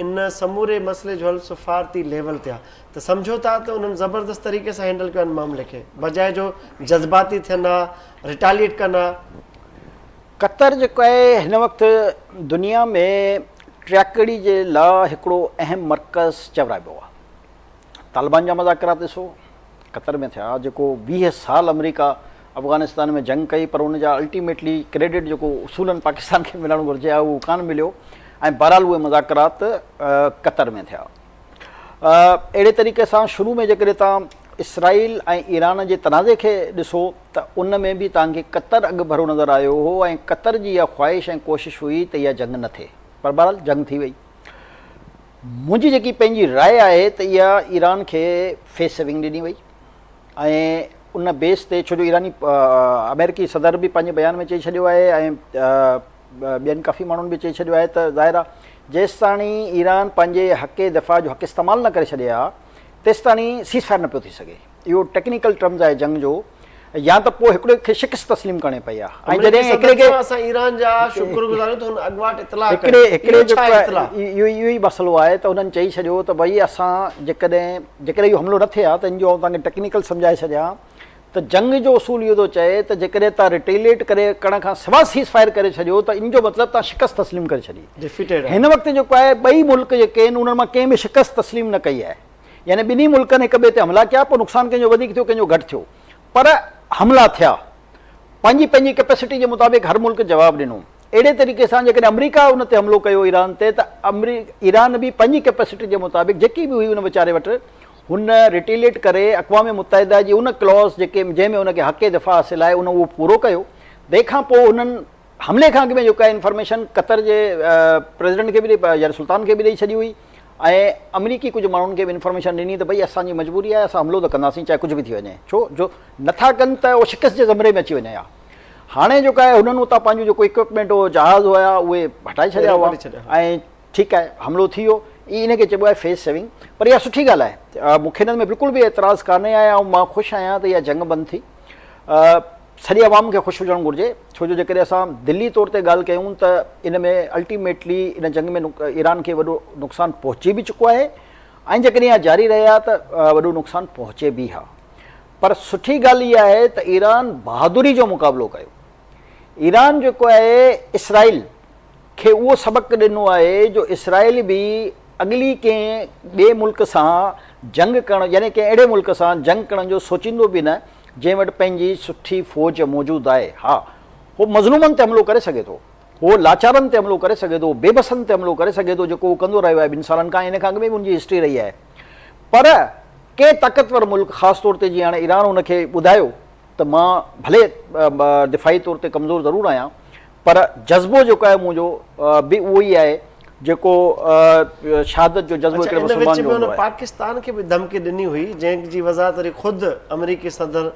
ان سموري مسئلي جو حل سفارتي ليول تي آ ته سمجهو ٿا ته انهن زبردست طريقي سان هينڊل ڪيو ان معاملي کي بجاء جو جذباتي ٿين ها ريٽاليئيٽ ڪن ها. قطر جيڪو آهي هن وقت دنيا ۾ ٽياڪڙي جي لا هڪڙو اهم مرڪز چورائبو آ. طالبان جا مذاڪرات ڏسو قطر ۾ ٿيا جيڪو 20 سال آمريڪا افغانستان ۾ جنگ ڪئي پر ان جا الٽيميٽلي ڪريڊٽ جيڪو اصولن پاڪستان کي ملڻ گهرجي ها اهو ڪانه مليو ۽ بهرحال اهي مذاڪرات قطر ۾ ٿيا. اهڙي طريقي سان شروع ۾ جيڪڏهن توهان اسرائيل ۽ ايران جي تنازعي کي ڏسو ته ان ۾ به توهان کي قطر اڳڀرو نظر آيو هو ۽ قطر جي اها خواهش ۽ ڪوشش هئي ته اها جنگ نه ٿئي پر بهرحال جنگ ٿي وئي. منهنجي جيڪي پنهنجي راء آهي ته اها ايران کي فيس سيونگ ڏني وئي ۽ ان بيس تي ڇو جو ايراني آمريڪي صدر به پنهنجي بيان ۾ چئي ڇڏيو آهي ۽ ٻين ڪافي ماڻهن به چئي ڇڏيو آهي ته ظاهر آهي جيستاڻي ايران پنهنجي حق دفاع جو حق استعمال نه ڪري ڇڏي ها تيستاڻي سيز فائر نه پيو ٿي سگهي. اهو ٽيڪنيڪل ٽرمز آهي جنگ جو يا ته پوء هڪڙي کي شڪست تسليم ڪرڻي پئي آهي ۽ جڏهن هڪڙي کي اسان ايران جا شڪر گذار آهيون ته هن اڳواٽ اطلاع ڪيو. هڪڙي هڪڙي جيڪو اهو اهو ئي مسئلو آهي ته انهن چئي ڇڏيو ته ڀئي اسان جيڪڏهن جيڪڏهن اهو حملو نه ٿئي ها ته ان جو آئون توهان کي ٽيڪنيڪل سمجهائي ڇڏيان ته جنگ جو اصول اهو ٿو چئي ته جيڪڏهن توهان ريٽيليٽ ڪري ڪرڻ کان سواء سيز فائر ڪري ڇڏيو ته ان جو مطلب توهان شڪست تسليم ڪري ڇڏي. هن وقت جيڪو آهي ٻئي ملڪ جيڪي آهن انهن مان ڪنهن به شڪست تسليم نه ڪئي آهي. يعني ٻنهي ملڪن هڪ ٻئي تي حملا ڪيا پوء نقصان ڪنهن جو وڌيڪ ٿيو ڪنهن جو گهٽ ٿيو پر حملا ٿيا پنهنجي پنهنجي ڪيپيسٽي جي مطابق هر ملڪ جواب ڏنو اهڙي طريقي سان جيڪڏهن آمريڪا ان تي حملو ڪيو ايران تي ته ايران به پنهنجي ڪيپيسٽي جي مطابق جيڪي به هئي ان ويچاري وٽ هن ريٽيليٽ ڪري اقوام متحده جي ان ڪلاز جيڪي جنهن ۾ ان کي حق دفاع حاصل آهي ان اهو پورو ڪيو تنهن کان پوء هنن حملي کان اڳ ۾ جيڪا انفارميشن قطر جي پريزيڊنٽ کي به ڏئي يعني سلطان کي به ڏئي ڇڏي هئي ۽ آمريڪي ڪجهه ماڻهن کي به انفارميشن ڏني ته ڀئي اسان جي مجبوري آهي اسان حملو ته ڪنداسين چاهي ڪجهه به ٿي وڃي ڇو جو نٿا ڪن ته اهو شڪست جي زمري ۾ اچي وڃي ها هاڻي جيڪو آهي هنن اتان پنهنجو جيڪو اڪوپمينٽ هو جهاز هيا اهي هٽائي ڇڏيا هئا ۽ ٺيڪ آهي حملو ٿي ويو ان کي چئبو آهي فيس سيونگ پر اها سٺي ڳالهه آهي مون کي هن ۾ بلڪل به اعتراض ڪانهي آهي ۽ مان خوش آهيان ته اها جنگ بند ٿي سڄي عوام کي خوش هجڻ گهرجي ڇو جو جيڪڏهن اسان دلي طور تي ڳالهه ڪيون ته ان ۾ الٽيميٽلي ان جنگ ۾ ايران کي وڏو نقصان پهچي به چڪو آهي ۽ جيڪڏهن اها جاري رهي ها ته وڏو نقصان پهچي به ها پر سٺي ڳالهه اها آهي ته ايران بهادري جو مقابلو ڪيو ايران جيڪو آهي اسرائيل کي اهو سبق ڏنو آهي جو اسرائيل به اڳلي ڪنهن ٻئي ملڪ سان جنگ ڪرڻ يعني ڪنهن اهڙي ملڪ سان جنگ ڪرڻ جو سوچيندو به نه جنهن وٽ پنهنجي سٺي فوج موجود آهي. ها، هو مظلومن تي حملو ڪري سگهي ٿو، هو لاچارن تي حملو ڪري سگهي ٿو، بي بسن تي حملو ڪري سگهي ٿو، جيڪو هو ڪندو رهيو آهي ٻن سالن کان ۽ ان کان اڳ ۾ به ان جي هسٽري رهي آهي. پر ڪنهن طاقتور ملڪ خاص طور تي جيئن هاڻي ايران هن کي ٻڌايو ته مان ڀلي دفاعي طور تي ڪمزور ضرور آهيان پر جذبو جيڪو آهي منهنجو به اهو ئي آهي جيڪو شهادت جو جذبو هڪڙي مسلمان جو هوندو آهي. پاڪستان کي به ڌمڪي ڏني هئي جنهن جي وضاحت وري خود آمريڪي صدر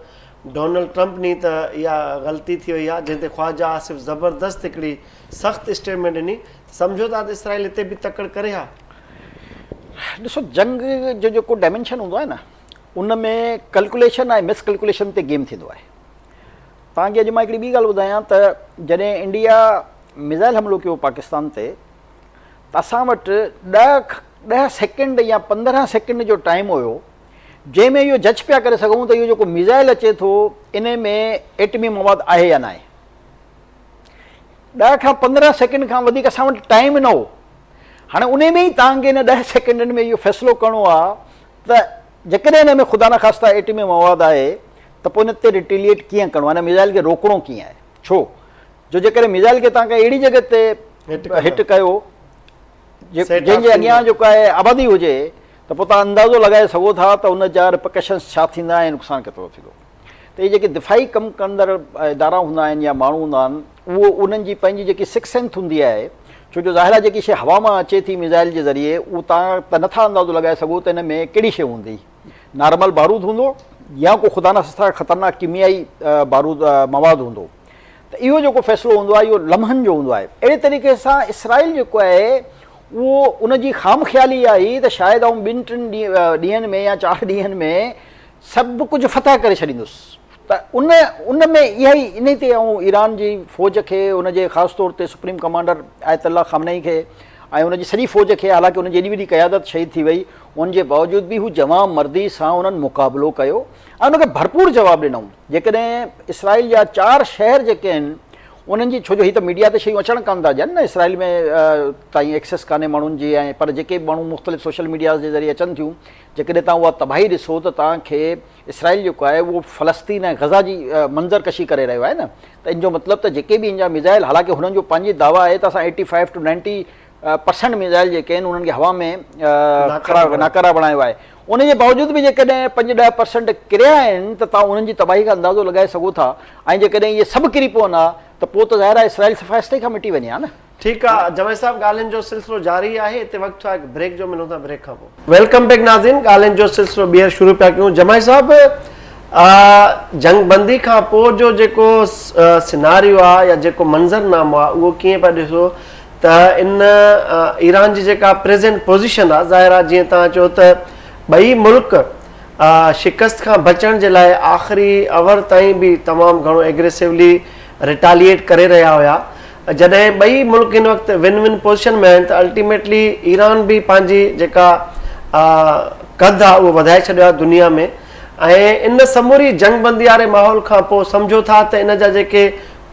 ڊونلڊ ٽرمپ ڏني ته اها غلطي ٿي وئي آهي جنهن تي خواجه آصف زبردست هڪڙي سخت اسٽيٽمينٽ ڏني ته سمجهو ٿا ته اسرائيل هتي به تڪڙ ڪري ها. ڏسو جنگ جو جيڪو ڊائمينشن هوندو آهي نه ان ۾ ڪلڪوليشن ۽ مس ڪلڪوليشن تي گيم ٿيندو آهي. توهان کي اڄ مان هڪڙي ٻي ڳالهه ٻڌايان ته جڏهن انڊيا ميزائل حملو ڪيو پاڪستان تي ته اسان وٽ 10 سيڪنڊ يا 15 سيڪنڊ جو ٽائيم هيو جنهن ۾ اهو جج پيا ڪري سگهون ته اهو جيڪو ميزائل اچي ٿو ان ۾ ايٽمي مواد آهي يا ناهي. 10 کان 15 سيڪنڊ کان وڌيڪ اسان وٽ ٽائيم نه هو. هاڻي ان ۾ ئي توهان کي ان 10 سيڪنڊن ۾ اهو فيصلو ڪرڻو آهي ته جيڪڏهن ان ۾ خدا نخواسته ايٽمي مواد آهي ته پوء ان تي ريٽيليئيٽ ڪيئن ڪرڻو آهي، ان ميزائل کي روڪڻو ڪيئن آهي. ڇو جو جيڪڏهن ميزائل کي توهان ڪنهن اهڙي جڳهه تي هٽ ڪيو جنهن جي اڳيان جيڪو آهي آبادي هجي ته پوء توهان اندازو لڳائي سگهو ٿا ته ان جا ريپرڪشنس ڇا ٿيندا ۽ نقصان ڪيترو ٿيندو. ته اهي جيڪي دفاعي ڪم ڪندڙ ادارا هوندا آهن يا ماڻهو هوندا آهن اهو انهن جي پنهنجي جيڪي سڪس سينس هوندي آهي ڇو جو ظاهر آهي جيڪي شيء هوا مان اچي ٿي ميزائل جي ذريعي اهو توهان ته نٿا اندازو لڳائي سگهو ته ان ۾ ڪهڙي شيء هوندي. نارمل بارود هوندو يا ڪو خدا نخواسته خطرناڪ ڪيميائي بارود مواد هوندو ته اهو جيڪو فيصلو هوندو آهي اهو لمحن جو هوندو آهي. اهڙي طريقي سان اسرائيل جيڪو آهي اهو ان جي خام خيالي آهي ته شايد آئون ٻن ٽن ڏينهن ۾ يا چار ڏينهن ۾ سڀ ڪجهه فتح ڪري ڇڏيندس ته ان ان ۾ اها ئي انهي تي آئون ايران جي فوج کي ان جي خاص طور تي سپريم ڪمانڊر آيت الله خامنه اي کي ۽ ان جي سڄي فوج کي حالانڪه ان جي ايڏي وڏي قيادت شهيد ٿي وئي ان جي باوجود به هو جوان مردي سان انهن مقابلو ڪيو ۽ ان کي ڀرپور جواب ڏنائون. جيڪڏهن اسرائيل جا چار شهر جيڪي آهن انهن جي ڇو جو هي ته ميڊيا تي شيون اچڻ ڪانه ٿا ڏين نه اسرائيل ۾ تائين ايڪسيس ڪانهي ماڻهن جي ۽ پر جيڪي به ماڻهو مختلف سوشل ميڊياز جي ذريعي اچن ٿيون جيڪڏهن توهان اها تباهي ڏسو ته توهان کي اسرائيل جيڪو آهي اهو فلسطين ۽ غزه جي منظر ڪشي ڪري رهيو آهي نه ته ان جو مطلب ته جيڪي به ان جا ميزائل حالانڪه هنن جو پنهنجي دعويٰ آهي ته اسان eighty five to ninety percent missile جيڪي آهن انهن کي هوا ۾ ناڪارا بڻايو آهي ان جي باوجود به جيڪڏهن پنج ڏهه پرسنٽ ڪريا آهن ته توهان انهن جي تباهي کان اندازو لڳائي سگهو ٿا ۽ جيڪڏهن اهي سڀ ڪري پون ها ته پوء ته ظاهر آهي اسرائيل صفا هستي کان مٽي وڃي ها نه. ٺيڪ آ جمعي صاحب ڳالهين جو سلسلو جاري آهي هتي وقت ٿيو آهي هڪ بريڪ جو ملون ٿا بريڪ کان پوء. Welcome back ناظرين ڳالهين جو سلسلو ٻيهر شروع پيا ڪيون جمعي صاحب جنگ بندي کان پوء جو جيڪو سيناريو آ يا جيڪو منظر نامو آ اهو ڪيئن پيا ڏسو ته ان ايران جي جيڪا پريزنٽ پوزيشن آ ظاهر آ جيئن توهان چيو ته ٻئي ملڪ شڪست کان بچڻ جي لاء آخري اور تائين به تمام گهڻو ايگريسولي ريٽاليئيٽ ڪري رهيا هيا جڏهن ٻئي ملڪ هن وقت ون ون پوزيشن ۾ آهن ته الٽيميٽلي ايران به پنهنجي جيڪا قد آ اهو وڌائي ڇڏيو آ دنيا ۾ ۽ ان سموري جنگ بندي واري ماحول کان پوء سمجهو ٿا ته ان جا جيڪي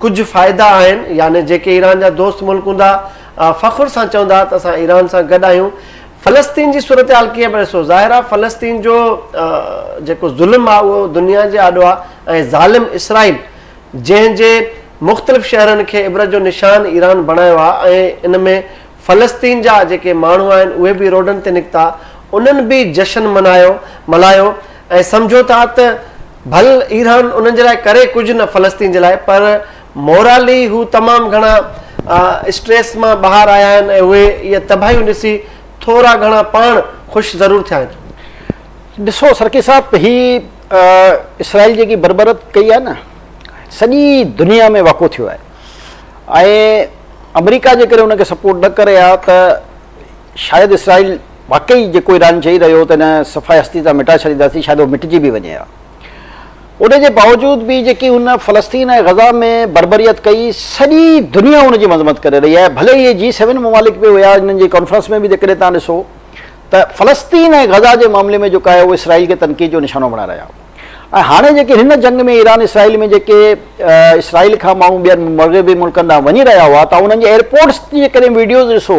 ڪجهه فائدا آهن يعني جيڪي ايران جا دوست ملڪ هوندا فخر سان چوندا ته اسان ايران سان گڏ آهيون. فلسطين جي صورتحال ڪيئن پيا ڏسو؟ ظاهر آهي فلسطين جو جيڪو ظلم آهي اهو دنيا جي آڏو آهي ۽ ظالم اسرائيل جنهن جي مختلف شهرن کي عبرت جو نشان ايران بڻايو آهي ۽ ان ۾ فلسطين جا جيڪي ماڻهو آهن اهي به روڊن تي نڪتا انهن به جشن منايو ملهايو ۽ سمجهو ٿا ته ڀل ايران انهن جي لاء ڪري ڪجهه نه فلسطين جي لاء پر مورالي هو تمام گهڻا اسٽريس مان ٻاهر آيا آهن ۽ اهي اهي تباهيون ڏسي ٿورا گهڻا پاڻ خوش ضرور ٿيا آهن. ڏسو سرڪي صاحب هي اسرائيل جيڪي بربرت ڪئي آهي نه سڄي دنيا ۾ واڪو ٿيو آهي ۽ آمريڪا جيڪڏهن ان کي سپورٽ نه ڪري ها ته شايد اسرائيل واقعي جيڪو ايران چئي رهيو هو ته هن صفحه هستي تان مٽائي ڇڏينداسين شايد اهو مٽجي به وڃي ها. ان جي باوجود به جيڪي هن فلسطين ۽ غزه ۾ بربريت ڪئي سڄي دنيا ان جي مذمت ڪري رهي آهي ڀلي اهي جي سيون ممالڪ به هيا انهن جي ڪانفرنس ۾ به جيڪڏهن توهان ڏسو ته فلسطين ۽ غزه جي معاملي ۾ جيڪو آهي اهو اسرائيل کي تنقيد جو نشانو بڻائي رهيا ۽ هاڻي جيڪي هن جنگ ۾ ايران اسرائيل ۾ جيڪي اسرائيل کان ماڻهو ٻين مغربي ملڪن ڏانهن وڃي رهيا هئا ته انهن جي ايئرپورٽس جي جيڪڏهن ويڊيوز ڏسو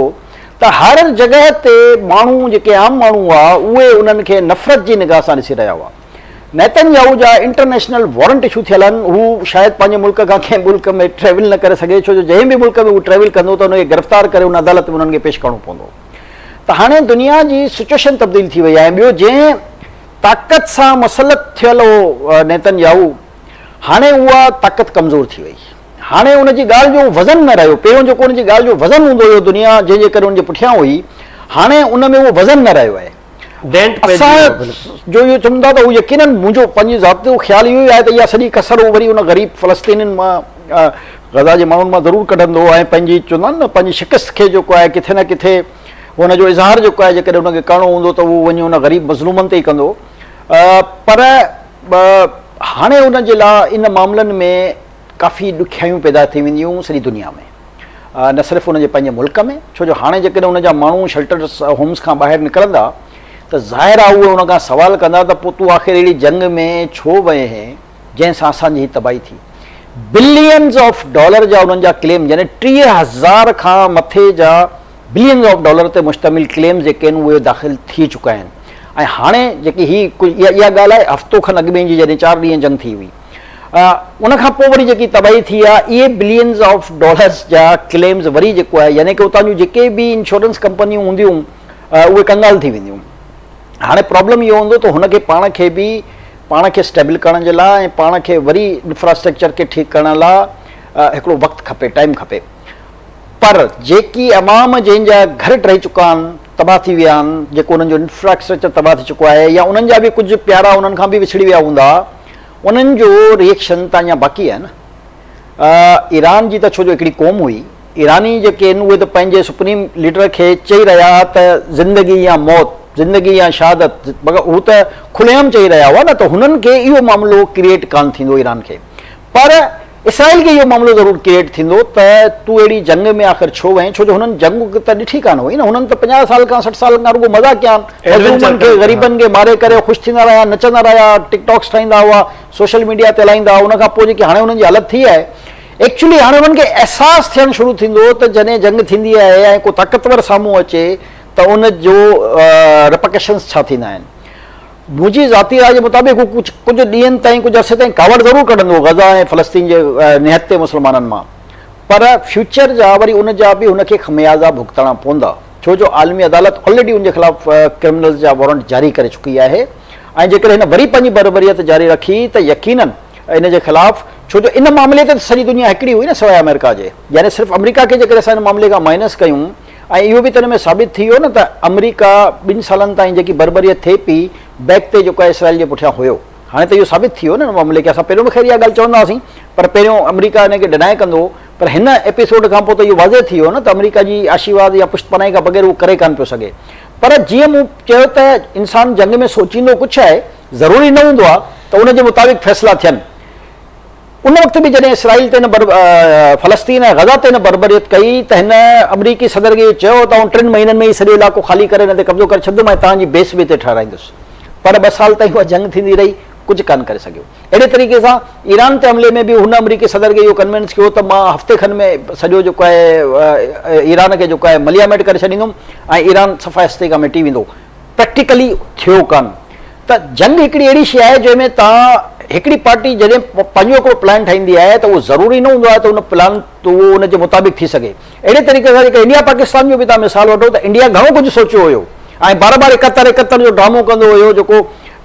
ته هر جڳهه تي ماڻهو جيڪي عام ماڻهو هئا اهي انهن کي نفرت جي نگاهه سان ڏسي رهيا هئا. نيتن ياهو جا انٽرنيشنل وارنٽ اشو ٿيل آهن هو شايد پنهنجي ملڪ کان ڪنهن ملڪ ۾ ٽريول نه ڪري سگهي ڇو جو جنهن به ملڪ ۾ هو ٽريول ڪندو ته ان کي گرفتار ڪري ان عدالت ۾ انهن کي پيش ڪرڻو پوندو ته هاڻي دنيا جي سچويشن تبديل ٿي وئي آهي ٻيو جنهن طاقت سان مسلط ٿيل هو نيتن ياهو هاڻي اها طاقت ڪمزور ٿي وئي. هاڻي ان جي ڳالهه جو وزن نه رهيو. پهريون جيڪو ان جي ڳالهه جو وزن هوندو هيو دنيا جنهن جي ڪري ان جي پٺيان هئي، هاڻي ان ۾ اهو وزن نه رهيو آهي. ڊينٽ پئجي ويو اسان جو اهو چون ٿا ته هو يقيناً منهنجو پنهنجي ذات جو خيال اهو ئي آهي ته اها سڄي ڪسر هو وري ان غريب فلسطينين مان غزه جي ماڻهن مان ضرور ڪڍندو ۽ پنهنجي چوندا آهن نه پنهنجي شڪست کي جيڪو آهي ڪٿي نه ڪٿي ان جو اظهار جيڪو آهي جيڪڏهن ان کي ڪرڻو هوندو ته اهو وڃي ان غريب مظلومن تي ئي ڪندو پر هاڻي ان جي لاء ان معاملن ۾ ڪافي ڏکيائيون پيدا ٿي وينديون سڄي دنيا ۾ نه صرف ان جي پنهنجي ملڪ ۾ ڇو جو هاڻي جيڪڏهن ان جا ماڻهو شيلٽرز هومز کان ٻاهر نڪرندا ته ظاهر آهي اهي ان کان سوال ڪندا ته پوء تون آخر اهڙي جنگ ۾ ڇو وئين هين جنهن سان اسان جي هي تباهي ٿي. بلينز آف ڊالر جا انهن جا ڪليم يعني 30,000 کان مٿي جا بلينز آف ڊالر تي مشتمل ڪليمز جيڪي آهن اهي داخل ٿي چڪا آهن ۽ هاڻي جيڪي هي اها ڳالهه آهي هفتو کن اڳ ۾ جي جڏهن چار ڏينهن جنگ ٿي هئي ان کان پوء وري جيڪي تباهي ٿي آهي اهي بلينز آف ڊالرز جا ڪليمز وري جيڪو آهي يعني ڪي اتان جون جيڪي به انشورنس ڪمپنيون هونديون اهي ڪنگال ٿي وينديون. هاڻي پرابلم اهو هوندو ته هن کي پاڻ کي به پاڻ کي اسٽيبل ڪرڻ جي لاء ۽ پاڻ کي وري انفراسٽرڪچر کي ٺيڪ ڪرڻ لاء هڪڙو وقت کپي ٽائيم کپي پر جيڪي عوام جنهن جا گهر ڊهي چڪا آهن تباهه ٿي ويا آهن جيڪو انهن جو انفراسٽرڪچر تباهه ٿي چڪو آهي يا انهن جا به ڪجهه پيارا انهن کان به وڇڙي ويا هوندا انهن جو ريئڪشن ته اڃا باقي آهي نه. ايران جي ته ڇو جو هڪڙي قوم هئي، ايراني جيڪي آهن اهي ته پنهنجي سپريم ليڊر کي چئي رهيا ها ته زندگي يا موت، زندگي يا شهادت، مگر هو ته کلي عام چئي رهيا هئا نه ته هنن کي اهو معاملو ڪريئيٽ ڪانه ٿيندو ايران کي پر اسرائيل کي اهو معاملو ضرور ڪريئيٽ ٿيندو ته تون اهڙي جنگ ۾ آخر ڇو وئين ڇو جو هنن جنگ ته ڏٺي ڪانه هئي نه هنن ته 50 سال کان 60 سالن کان رڳو مزا ڪيا آهن مظلومن کي غريبن کي ماري ڪري خوش ٿيندا رهيا نچندا رهيا ٽڪ ٽاڪس ٺاهيندا هئا سوشل ميڊيا تي هلائيندا هئا ان کان پوء جيڪي هاڻي انهن جي حالت ٿي آهي ايڪچولي هاڻي انهن کي احساس ٿيڻ شروع ٿيندو ته جڏهن جنگ ٿيندي آهي ۽ ڪو طاقتور سامهون اچي ته ان جو رپرڪشنز ڇا ٿيندا آهن منهنجي ذاتي راء جي مطابق هو ڪجهه ڪجهه ڏينهن تائين ڪجهه عرصي تائين ڪاوڙ ضرور ڪڍندو غزه ۽ فلسطين جي نهتي مسلمانن مان پر فيوچر جا وري ان جا به هن کي خميازا ڀڳتڻا پوندا ڇو جو عالمي عدالت آلريڊي ان جي خلاف ڪرمنلز جا وارنٽ جاري ڪري چڪي آهي ۽ جيڪڏهن هن وري پنهنجي بربريت جاري رکي ته يقينن ان جي خلاف ڇو جو ان معاملي تي ته سڄي دنيا هڪڙي هئي نه سواء آمريڪا جي يعني صرف آمريڪا کي جيڪڏهن اسان ان معاملي کان مائنس ڪيون ۽ اهو به ته ان ۾ ثابت ٿي ويو نه ته آمريڪا ٻن سالن تائين جيڪي بربريت ٿئي پئي بيڪ تي جيڪو آهي اسرائيل جي پٺيان هيو هاڻي ته اهو ثابت ٿي ويو نه ان معاملي کي اسان پهريون به خير اها ڳالهه چوندا هئاسين پر پهريون آمريڪا ان کي ڊنائي ڪندو هو پر هن ايپيسوڊ کان پوء ته اهو واضح ٿي ويو نه ته آمريڪا جي آشيرواد يا پشت پناهي کان بغير اهو ڪري ڪانه پيو سگهي پر جيئن مون چيو ته انسان جنگ ۾ سوچيندو ڪجهه آهي ضروري نه هوندو آهي ته ان جي مطابق فيصلا ٿين ان وقت به جڏهن اسرائيل تي هن فلسطين ۽ غزه تي هن بربريت ڪئي ته هن آمريڪي صدر کي اهو چيو ته آئون ٽن مهينن ۾ ئي سڄو علائقو خالي ڪري ان تي قبضو ڪري ڇڏندم ۽ توهان جي بيس به هتي ٺهرائيندس پر ٻه سال تائين اها جنگ ٿيندي رهي ڪجهه ڪانه ڪري سگهيو. اهڙي طريقي سان ايران تي حملي ۾ به هن آمريڪي صدر کي اهو ڪنوينس ڪيو ته مان هفتي کن ۾ سڄو جيڪو آهي ايران کي جيڪو آهي ملياميٽ ڪري ڇڏيندم ۽ ايران صفا هستي کان مٽي ويندو. پريڪٽيڪلي ٿيو ڪانه ته جنگ هڪڙي اهڙي شيء آهي جنهن ۾ توهان هڪڙي پارٽي جڏهن پنهنجو هڪڙو پلان ٺاهيندي آهي ته اهو ضروري نه هوندو آهي ته ان پلان اهو ان جي مطابق ٿي سگهي. اهڙي طريقي سان جيڪڏهن انڊيا پاڪستان جو به توهان مثال وٺو ته انڊيا گهڻو ڪجهه سوچيو هيو ۽ بار بار 71 71 جو ڊرامو ڪندو هيو جيڪو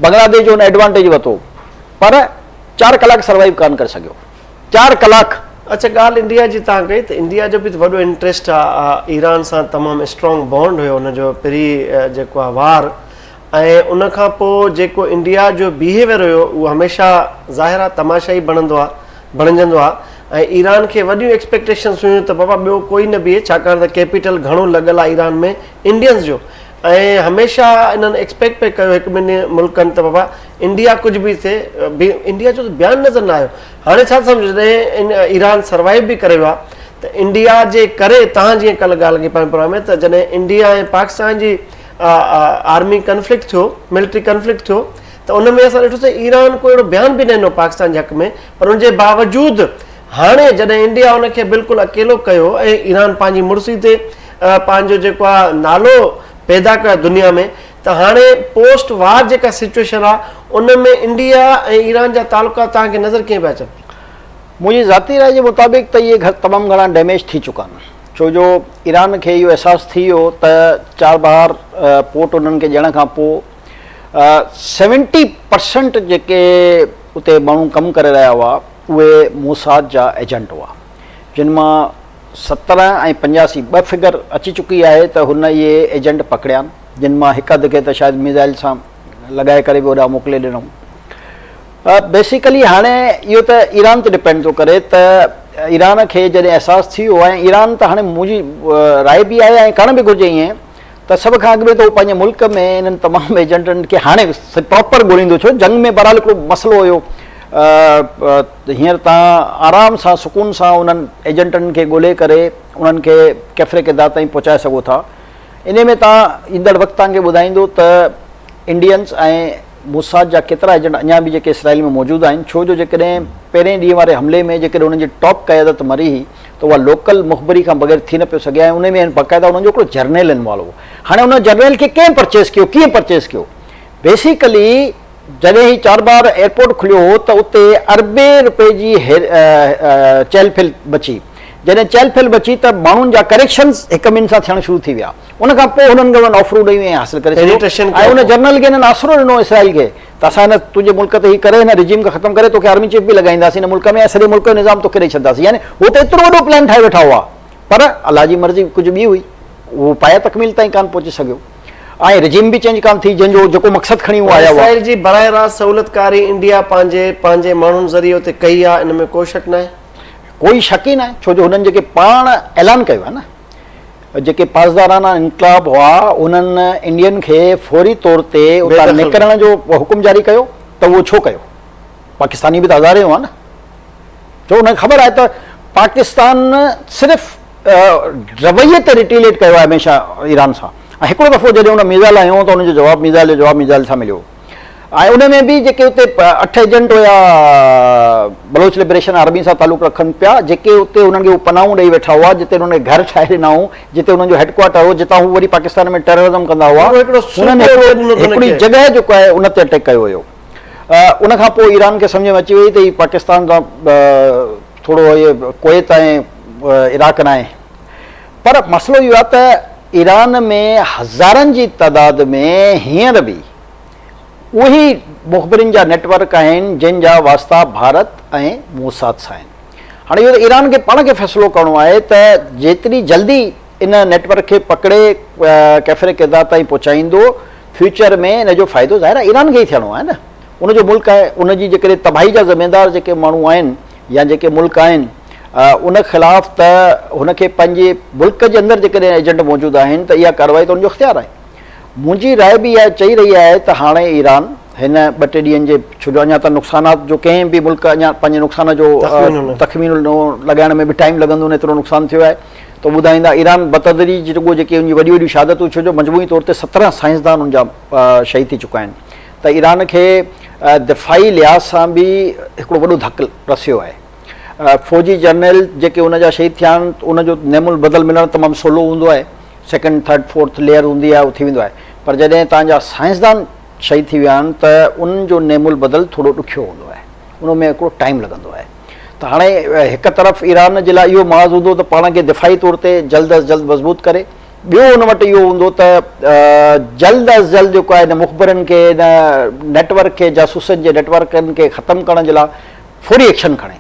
بنگلاديش جو هن ايڊوانٽيج ورتو پر چار ڪلاڪ سروائيو ڪانه ڪري سگهيو چار ڪلاڪ. اڇا ڳالهه انڊيا جي توهان ڪئي ته انڊيا جو به ته وڏو انٽريسٽ آ ايران سان تمام اسٽرانگ بانڊ هيو ان جو پري جيڪو آ وار ۽ ان کان پوء جيڪو انڊيا جو بيهيويئر هيو اهو هميشه ظاهر آ تماشائي بڻندو آ بڻجندو آ ۽ ايران کي وڏيون ايڪسپيڪٽيشنس هيون ته بابا ٻيو ڪوئي نه بيهي ڇاڪاڻ ته ڪيپيٽل گهڻو لڳل آ ايران ۾ انڊينز جو ۽ هميشه انهن ايڪسپيڪٽ پئي ڪيو هڪ ٻن ملڪن ته بابا انڊيا ڪجهه به ٿئي به انڊيا جو ته بيان نظر نه آيو هاڻي ڇا سمجهو جڏهن ايران سروائيو به ڪري ويو آ ته انڊيا جي ڪري تهان جيئن ڪلهه ڳالهه ڪئي پنهنجي پروگرام ۾ ته جڏهن انڊيا ۽ پاڪستان جي آرمي ڪنفلڪٽ ٿيو ملٽري ڪنفلڪٽ ٿيو ته ان ۾ اسان ڏٺو ته ايران ڪو اهڙو بيان به نه ڏنو پاڪستان جي حق ۾ پر ان جي باوجود هاڻي جڏهن انڊيا ان کي بلڪل اڪيلو ڪيو ۽ ايران پنهنجي مڙسي تي پنهنجو جيڪو آهي نالو پيدا ڪيو آهي دنيا ۾ ته هاڻي پوسٽ وار جيڪا سچويشن آهي ان ۾ انڊيا ۽ ايران جا تعلقات توهان کي نظر ڪيئن پيا اچن؟ منهنجي ذاتي راء جي مطابق ته اهي گهر تمام گهڻا ڊيميج ٿي چڪا آهن ڇو جو ايران کي اهو احساس ٿي ويو ته چار بهار پورٽ انهن کي ڏيڻ کان پوء سيونٽي پرسنٽ جيڪي اتي ماڻهو ڪم ڪري رهيا هئا اهي موساد جا ايجنٽ هئا. جن مان 17 ۽ 85 ٻه فگر اچي چڪي آهي ته هن اهي ايجنٽ پڪڙيا آهن، جن مان هڪ اڌ کي ته شايد ميزائل سان لڳائي ڪري به هوڏانهن موڪلي ڏنائون. بيسيڪلي هاڻي اهو ته ايران تي ڊپينڊ ٿو ڪري ته ايران کي جڏهن احساس ٿي ويو آهي ۽ ايران ته هاڻي منهنجي راء به آهي ۽ ڪرڻ به گهرجي ائين ته سڀ کان اڳ ۾ ته هو پنهنجي ملڪ ۾ انهن تمام ايجنٽن کي هاڻي پراپر ڳوليندو ڇو جنگ ۾ بهرحال هڪڙو مسئلو هيو هينئر تان آرام سان سڪون سان انهن ايجنٽن کي ڳولي ڪري انهن کي ڪيفري ڪردار تائين پهچائي سگهو ٿا انهي ۾ تان ايندڙ وقت تان کي ٻڌائيندو ته انڊينز ۽ موساد جا ڪيترا ايجنٽ اڃا به جيڪي اسرائيل ۾ موجود آهن ڇو جو جيڪڏهن پهرين ڏينهن واري حملي ۾ جيڪڏهن انهن جي ٽاپ قيادت مري هئي ته اها لوڪل مخبري کان بغير ٿي نه پيو سگهي ۽ انهي ۾ باقاعده انهن جو هڪڙو جرنيل انوالو هو هاڻي ان جرنيل کي ڪنهن پرچيز ڪيو ڪيئن پرچيز ڪيو بيسيڪلي جڏهن هي چاربار ايئرپورٽ کليو هو ته اتي اربين روپين جي چهل پهل مچي. جڏهن چهل پهل مچي ته ماڻهن جا ڪريڪشنز هڪ ٻن سان ٿيڻ شروع ٿي ويا. ان کان پوء هنن کي انهن آفرون ڏنيون ۽ حاصل ڪري ڇڏيو ۽ ان جنرل کي هنن آسرو ڏنو اسرائيل کي ته اسان هن تنهنجي ملڪ تي هي ڪري هن رجيم کي ختم ڪري توکي آرمي چيف به لڳائينداسين هن ملڪ ۾ ۽ سڄي ملڪ جو نظام توکي ڏئي ڇڏنداسين يعني هو ته ايترو وڏو پلان ٺاهي ويٺا هئا پر الله جي مرضي ڪجهه ٻي هئي اهو پايه تڪميل تائين ڪانه پهچي سگهيو. ۽ رجيم به چينج ڪانه ٿي جنهن جو جيڪو مقصد کڻي هو آيا هئا. اسرائيل جي براهه راست سهولتڪاري انڊيا پنهنجي پنهنجي ماڻهن ذريعي اتي ڪئي آ ان ۾ ڪو شڪ ناهي. ڪوئي شڪ ئي ناهي ڇو جو هنن جيڪي پاڻ اعلان ڪيو آهي نه جيڪي پاسداران انقلاب هئا انهن انڊين کي فوري طور تي اتان نڪرڻ جو حڪم جاري ڪيو ته اهو ڇو ڪيو پاڪستاني به ته هزارين هئا نه ڇو انهن کي خبر آهي ته پاڪستان صرف رويي تي ريٽيليٽ ڪيو آهي هميشه ايران سان ۽ هڪڙو دفعو جڏهن ان ميزائل هنيو ته ان جو جواب ميزائل جو جواب ميزائل سان مليو ۽ ان ۾ به جيڪي اتي 8 ايجنٽ هيا بلوچ لبريشن آرمي سان تعلق رکن پيا جيڪي اتي انهن کي پناهون ڏئي ويٺا هئا جتي انهن کي گهر ٺاهي ڏنائون جتي انهن جو هيڊ ڪوارٽر هو جتان هو وري پاڪستان ۾ ٽيررزم ڪندا هئا انهن هڪڙي جڳهه جيڪو آهي ان تي اٽيڪ ڪيو ويو ان کان پوء ايران کي سمجهه ۾ اچي وئي ته هي پاڪستان سان ٿورو هي ڪويت ۽ عراق ناهي پر مسئلو اهو آهي ته ايران ۾ هزارن جي تعداد ۾ هينئر به اهي مخبرين جا نيٽ ورڪ آهن جن جا واسطا ڀارت ۽ موساد سان آهن. هاڻي اهو ته ايران کي پاڻ کي فيصلو ڪرڻو آهي ته جيتري جلدي ان نيٽ ورڪ کي پڪڙي ڪيفر ڪردار تائين پهچائيندو فيوچر ۾ ان جو فائدو ظاهر آهي ايران کي ئي ٿيڻو آهي نه ان جو ملڪ آهي ان جي جيڪڏهن تباهي جا ذميدار جيڪي ماڻهو آهن يا جيڪي ملڪ آهن ان خلاف ته هن کي پنهنجي ملڪ جي اندر جيڪڏهن ايجنٽ موجود آهن ته اها ڪارروائي ته ان جو اختيار آهي. منهنجي راء به اها چئي رهي آهي ته هاڻي ايران هن ٻه ٽي ڏينهن جي ڇو جو اڃا ته نقصانات جو ڪنهن به ملڪ اڃا پنهنجي نقصان جو تخمينو لڳائڻ ۾ به ٽائيم لڳندو نه ايترو نقصان ٿيو آهي ته ٻڌائيندا ايران بتدريج رڳو جيڪي ان جي وڏيون وڏيون شهادتون ڇو جو مجموعي طور تي 17 سائنسدان ان جا شهيد ٿي چڪا آهن ته ايران کي دفاعي لحاظ سان به هڪڙو وڏو ڌڪ رسيو آهي. فوجي جرنيل جيڪي ان جا شهيد ٿيا آهن ان جو نعم البدل ملڻ تمام سولو هوندو آهي سيڪنڊ ٿرڊ فورٿ ليئر هوندي آهي اهو ٿي ويندو آهي پر جڏهن توهان جا سائنسدان شهيد ٿي ويا آهن ته انهن جو نعم البدل ٿورو ڏکيو هوندو آهي ان ۾ هڪڙو ٽائيم لڳندو آهي ته هاڻي هڪ طرف ايران جي لاء اهو محاذ هوندو ته پاڻ کي دفاعي طور تي جلد از جلد مضبوط ڪري ٻيو ان وٽ اهو هوندو ته جلد از جلد جيڪو آهي هن مخبرن کي هن نيٽ ورڪ کي جاسوسن جي نيٽ ورڪن کي ختم ڪرڻ جي لاء فوري ايڪشن کڻي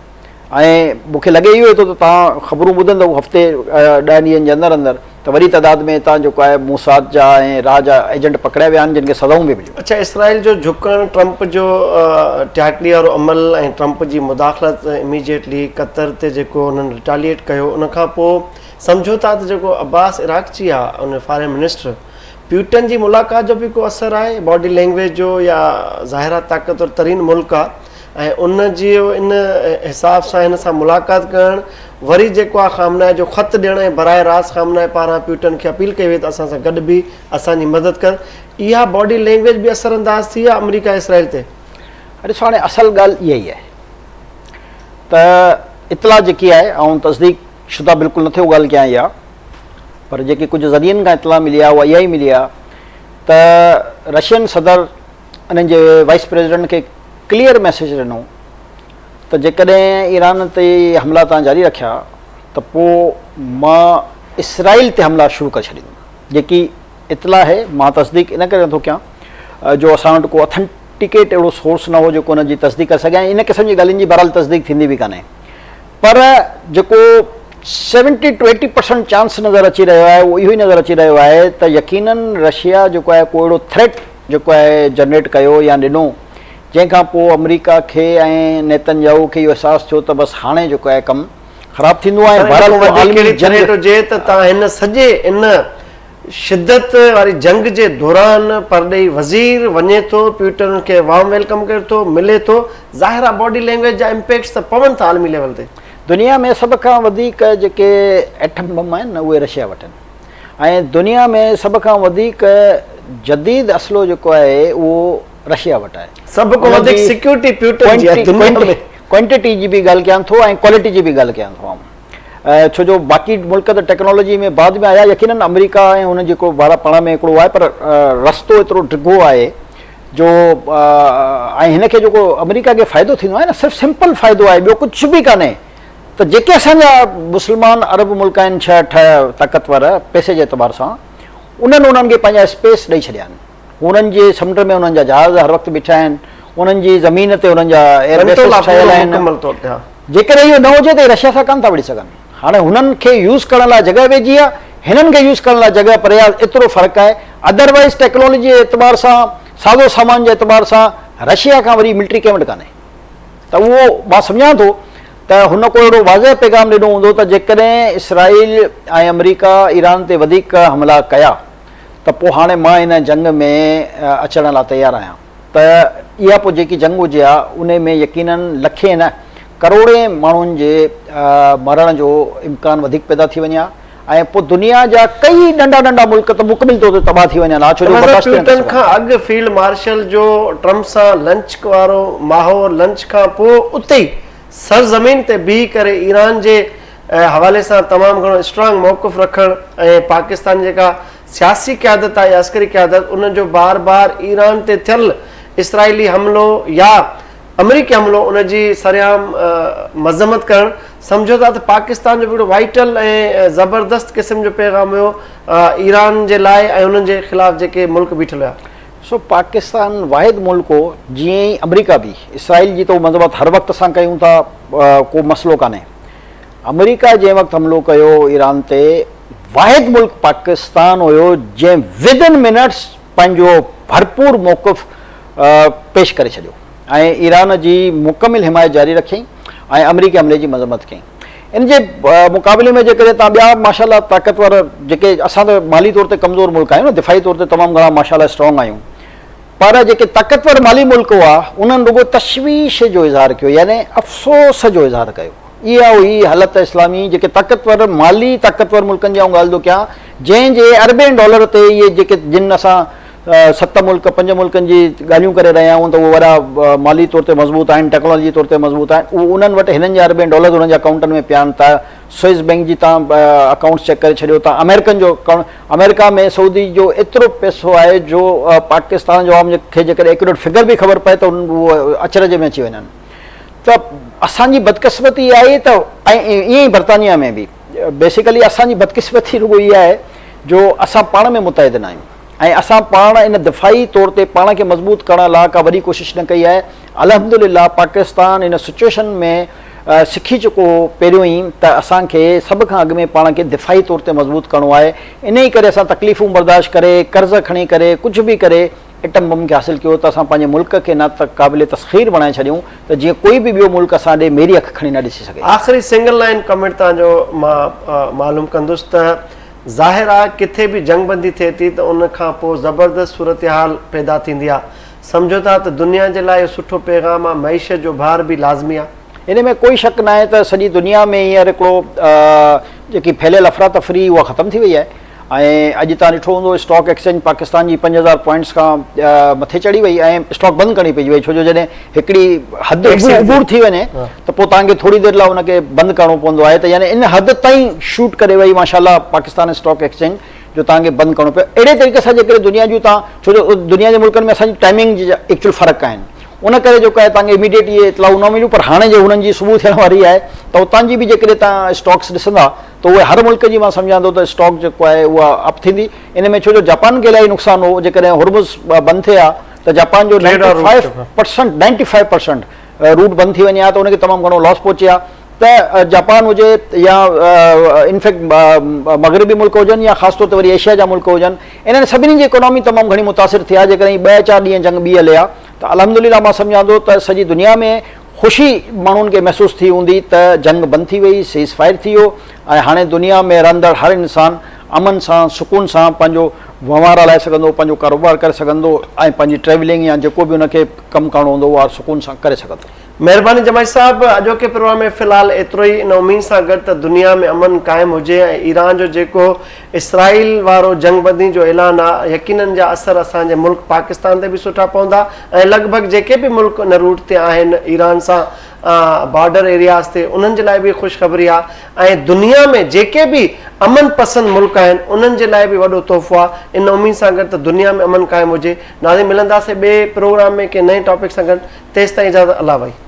۽ مون کي لڳي اهو ٿو ته توهان خبرون ٻڌندؤ هفتي 10 ڏينهن جي اندر اندر ته وڏي تعداد ۾ هتان جيڪو آهي موساد جا ۽ را جا ايجنٽ پڪڙيا ويا آهن جن کي سزائون به مليون. اڇا اسرائيل جو جهڪڻ، ٽرمپ جو ٽياڪڙي وارو عمل ۽ ٽرمپ جي مداخلت اميجيٽلي قطر تي جيڪو انهن ريٽاليئيٽ ڪيو ان کان پوء سمجهو ٿا ته جيڪو عباس عراقچي آ ان فارين منسٽر پيوٽن جي ملاقات جو به ڪو اثر آهي باڊي لينگويج جو يا ظاهر آ طاقتور ترين ملڪ آ ۽ ان جي ان حساب سان هن سان ملاقات ڪرڻ وري جيڪو آ خامنائي جو خط ڏيڻ ۽ براهه راست خامنائي پاران پيوٽن کي اپيل ڪئي وئي ته اسان سان گڏ بيهه اسان جي مدد ڪر اها باڊي لينگويج به اثر انداز ٿي آ آمريڪا ۽ اسرائيل تي. ڏسو هاڻي اصل ڳالهه اها ئي آهي ته اطلاع جيڪي آهي آئون تصديق شده بلڪل نٿيو ڳالهه ڪيان اها پر جيڪي ڪجهه ذريعن کان اطلاع ملي آهي اها اها ئي ملي آهي ته رشين صدر انهن جي وائيس پريزيڊنٽ کي ڪليئر ميسيج ڏنو ته جيڪڏهن ايران تي حملا تان جاري رکيا ته پوء مان اسرائيل تي حملا شروع ڪري ڇڏيندم جيڪي اطلاع آهي مان تصديق ان ڪري نٿو ڪيان جو اسان وٽ ڪو اٿنٽيڪيٽ اهڙو سورس نه هو جيڪو ان جي تصديق ڪري سگهي ۽ ان قسم جي ڳالهين جي بهرحال تصديق ٿيندي به ڪانهي پر جيڪو 70 ٽو 80 پرسنٽ چانس نظر اچي رهيو آهي اهو اهو ئي نظر اچي رهيو آهي ته يقينن رشيا جيڪو آهي ڪو اهڙو ٿريٽ جيڪو آهي جنريٽ ڪيو يا ڏنو جنهن کان پوء آمريڪا کي ۽ نيتن ياهو کي اهو احساس ٿيو ته بس هاڻي جيڪو آهي ڪم خراب ٿيندو ۽ سر ان بهرحال کان ڪو وڌيڪ عالمي ڪهڙي جنگ ٿريٽ هجي ته تان هن سڄي ان شدت واري جنگ جي دوران پرڏيهي وزير وڃي ٿو پيوٽن کي وارم welcome ڪري ٿو ملي ٿو ظاهر آهي باڊي لينگويج جا امپيڪٽس ته پون ٿا عالمي ليول تي. دنيا ۾ سڀ کان وڌيڪ جيڪي ايٽم بم آهن نه اهي رشيا وٽ آهن ۽ دنيا ۾ سڀ کان وڌيڪ جديد اسلحو جيڪو آهي اهو رشيا وٽ آهي. سڀ کان ان وڌيڪ جي سيڪيورٽي پيوٽن جي آهي دنيا ۾. ڪوانٽيٽي جي به ڳالهه ڪيان ٿو ۽ ڪوالٽي جي به ڳالهه ڪيان ٿو آئون ڇو جو باقي ملڪ ته ٽيڪنالاجي ۾ بعد ۾ آيا يقينن آمريڪا ۽ ان جيڪو پاڻ ۾ هڪڙو آهي پر رستو ايترو ڊگهو آهي جو ۽ هن کي جيڪو آمريڪا کي فائدو ٿيندو آهي نه صرف سمپل فائدو آهي ٻيو ڪجهه به ڪانهي ته جيڪي اسان جا مسلمان عرب ملڪ آهن ڇهه اٺ طاقتور پئسي جي اعتبار سان انهن انهن کي پنهنجا اسپيس ڏئي ڇڏيا آهن انهن جي سمنڊ ۾ انهن جا جهاز هر وقت بيٺا آهن انهن جي زمين تي انهن جا ايئر بيسز ٺهيل آهن جيڪڏهن اهو نه هجي ته رشيا سان ڪانه ٿا وڙهي سگهن هاڻي هنن کي يوز ڪرڻ لاء جڳهه ويجهي آهي، هنن کي يوز ڪرڻ لاء جڳهه پري آهي، ايترو فرق آهي. ادر وائيز ٽيڪنالاجي جي اعتبار سان، سازو سامان جي اعتبار سان رشيا کان وري ملٽري ڪنهن وٽ ڪانهي. ته اهو مان سمجهان ٿو ته هن ڪو اهڙو واضح پيغام ڏنو هوندو ته جيڪڏهن اسرائيل ۽ آمريڪا ايران تي وڌيڪ حملا ڪيا ته پوء هاڻي مان ان جنگ ۾ اچڻ لاء تيار آهيان. ته اها پوء جيڪي جنگ هجي ها انهي ۾ يقيناً لکين نه ڪروڙين ماڻهن جي مرڻ جو امڪان وڌيڪ پيدا ٿي وڃي ها ۽ پوء دنيا جا ڪئي ننڍا ننڍا ملڪ ته مڪمل طور تي تباهه ٿي وڃن ها ڇو جو ته برداشت ڪري نه ٿا پيوٽن سگهن. کان اڳ فيلڊ مارشل جو ٽرمپ سان لنچ وارو ماحول لنچ کان پوء اتي ئي سرزمين تي بيهي ڪري ايران جي حوالي سان تمام گهڻو اسٽرانگ موقف رکڻ ۽ پاڪستان جي جيڪا سياسي قيادت آهي يا عسڪري قيادت ان جو بار بار ايران تي ٿيل اسرائيلي حملو يا آمريڪي حملو ان جي سرعام مذمت ڪرڻ سمجهو ٿا ته پاڪستان جو به هڪڙو وائٽل ۽ زبردست قسم جو پيغام هيو ايران جي لاء ۽ انهن جي خلاف جيڪي ملڪ بيٺل هيا. سو پاڪستان واحد ملڪ هو جيئن ئي آمريڪا به اسرائيل جي ته مذمت هر وقت اسان ڪيون ٿا ڪو مسئلو ڪانهي آمريڪا جنهن وقت حملو ڪيو ايران تي واحد ملڪ پاڪستان هيو جنهن ود ان منٽس پنهنجو ڀرپور موقف پيش ڪري ڇڏيو ۽ ايران جي مڪمل حمايت جاري رکيائين ۽ آمريڪي حملي جي مذمت ڪيائين. ان جي مقابلي ۾ جيڪڏهن توهان ٻيا ماشاء الله طاقتور جيڪي اسان ته مالي طور تي ڪمزور ملڪ آهيون نه دفاعي طور تي تمام گهڻا ماشاء الله اسٽرانگ آهيون پر جيڪي طاقتور مالي ملڪ هئا انهن رڳو تشويش جو اظهار ڪيو يعني افسوس جو اظهار ڪيو. اها هئي حالت اسلامي جيڪي طاقتور مالي طاقتور ملڪن جي آئون ڳالهه ٿو ڪيان جنهن جي اربين ڊالر تي اهي جيڪي جن اسان ست ملڪ پنج ملڪن جي ڳالهيون ڪري رهيا آهيون ته اهي وڏا مالي طور تي مضبوط آهن ٽيڪنالاجي طور تي مضبوط آهن اهو انهن وٽ هنن جا اربين ڊالرز انهن جي اڪائونٽن ۾ پيا آهن ته سوئس بينڪ جي تان اڪائونٽس چيڪ ڪري ڇڏيو تان آمريڪن جو اڪائونٽ آمريڪا ۾ سعودي جو ايترو پئسو آهي جو پاڪستان جو عوام کي جيڪڏهن ايڪيوريٽ فگر به خبر پئي ته اهو اچرج ۾ اچي وڃن ته اسان جي بدقسمتي اها آهي ته ۽ ائين ئي برطانيا ۾ به بيسيڪلي اسان جي بدقسمتي رڳو اها آهي جو اسان پاڻ ۾ متحد نه آهيون ۽ اسان پاڻ ان دفاعي طور تي پاڻ کي مضبوط ڪرڻ لاء ڪا وڏي ڪوشش نه ڪئي آهي الحمدلله پاڪستان ان سچويشن ۾ سکي چڪو هو پهريون ئي ته اسان کي سڀ کان اڳ ۾ پاڻ کي دفاعي طور تي مضبوط ڪرڻو آهي انهي ڪري اسان تڪليفون برداشت ڪري قرض کڻي ڪري ڪجهه به ڪري ايٽم بم کي حاصل ڪيو ته اسان پنهنجي ملڪ کي نه ته قابل تسخير بڻائي ڇڏيون ته جيئن ڪوئي به ٻيو ملڪ اسان ڏي ميري اک کڻي نه ڏسي سگهي. آخري سنگل لائين ڪمينٽ توهان جو مان معلوم ڪندس ته ظاهر آ ڪٿي به جنگ بندي ٿئي ٿي ته ان کان پوء زبردست صورتحال پيدا ٿيندي آ سمجهو ٿا ته دنيا جي لاء اهو سٺو پيغام آ معيشت جو ڀار به لازمي آ. ان ۾ ڪوئي شڪ ناهي ته سڄي دنيا ۾ هينئر هڪڙو جيڪي ڦهليل افراتفري اها ختم ٿي وئي آهي ۽ اڄ توهان ڏٺو هوندو اسٽاڪ ايڪسچينج پاڪستان جي 5000 پوائنٽس کان مٿي چڙهي وئي ۽ اسٽاڪ بند ڪرڻي پئجي وئي ڇو جو جڏهن هڪڙي حد عبور ٿي وڃي ته پوء توهان کي ٿوري دير لاء ان کي بند ڪرڻو پوندو آهي ته يعني ان حد تائين شوٽ ڪري وئي ماشاء الله پاڪستان اسٽاڪ ايڪسچينج جو توهان کي بند ڪرڻو پيو اهڙي طريقي سان جيڪڏهن دنيا جون توهان ڇو جو دنيا جي ملڪن ۾ اسان جي ٽائمنگ جا ايڪچوئل فرق آهن ان ڪري جيڪو آهي توهان کي اميڊيٽ اهي اطلاعون نه مليون پر هاڻي جي هنن جي صبح ٿيڻ واري آهي ته اتان جي به جيڪڏهن توهان اسٽاڪس ڏسندا ته اهي هر ملڪ جي مان سمجهان ٿو ته اسٽاڪ جيڪو آهي اها اپ ٿيندي ان ۾ ڇو جو جاپان کي الاهي نقصان هو جيڪڏهن هرمز بند ٿئي ها ته جاپان جو 95% 95% روٽ بند ٿي وڃي ها ته ان کي تمام گهڻو لاس پهچي ها ته جاپان هجي يا انفيڪٽ مغربي ملڪ هجن يا خاص طور تي وري ايشيا جا ملڪ هجن انهن سڀني جي اڪانامي تمام گهڻي متاثر ٿي آهي جيڪڏهن هي ٻه چار ڏينهن جنگ ٻي هلي ها ته الحمدلله مان سمجهان ٿو ته سڄي دنيا ۾ خوشي ماڻهن کي محسوس ٿي هوندي ته جنگ بند ٿي وئي سيز فائر ٿي ويو ۽ هاڻي دنيا ۾ رهندڙ هر انسان امن سان سڪون سان پنهنجو وهنوار هلائي سگهندو پنهنجو ڪاروبار ڪري سگهندو ۽ پنهنجي ٽريولنگ يا جيڪو به ان کي ڪم ڪرڻو هوندو اهو سڪون سان ڪري سگهندو. مهرباني جماعي صاحب اڄوڪي پروگرام ۾ في الحال ايترو ئي ان اميد سان گڏ ته دنيا ۾ امن قائم هجي ۽ ايران جو جيڪو اسرائيل وارو جنگ بندي جو اعلان آ يقينن جا اثر اسان جي ملڪ پاڪستان تي به سٺا پوندا ۽ لڳ ڀڳ جيڪي به ملڪ ان روٽ تي آهن ايران سان بارڊر ايرياز تي انهن جي لاء به خوشخبري آ ۽ دنيا ۾ جيڪي به امن پسند ملڪ آهن انهن جي لاء به وڏو تحفو آ ان اميد سان گڏ ته دنيا ۾ امن قائم هجي ناظرين ملنداسين ٻئي پروگرام ۾ ڪنهن نئين ٽاپڪ سان گڏ تيستائين اجازت الله ڀائي.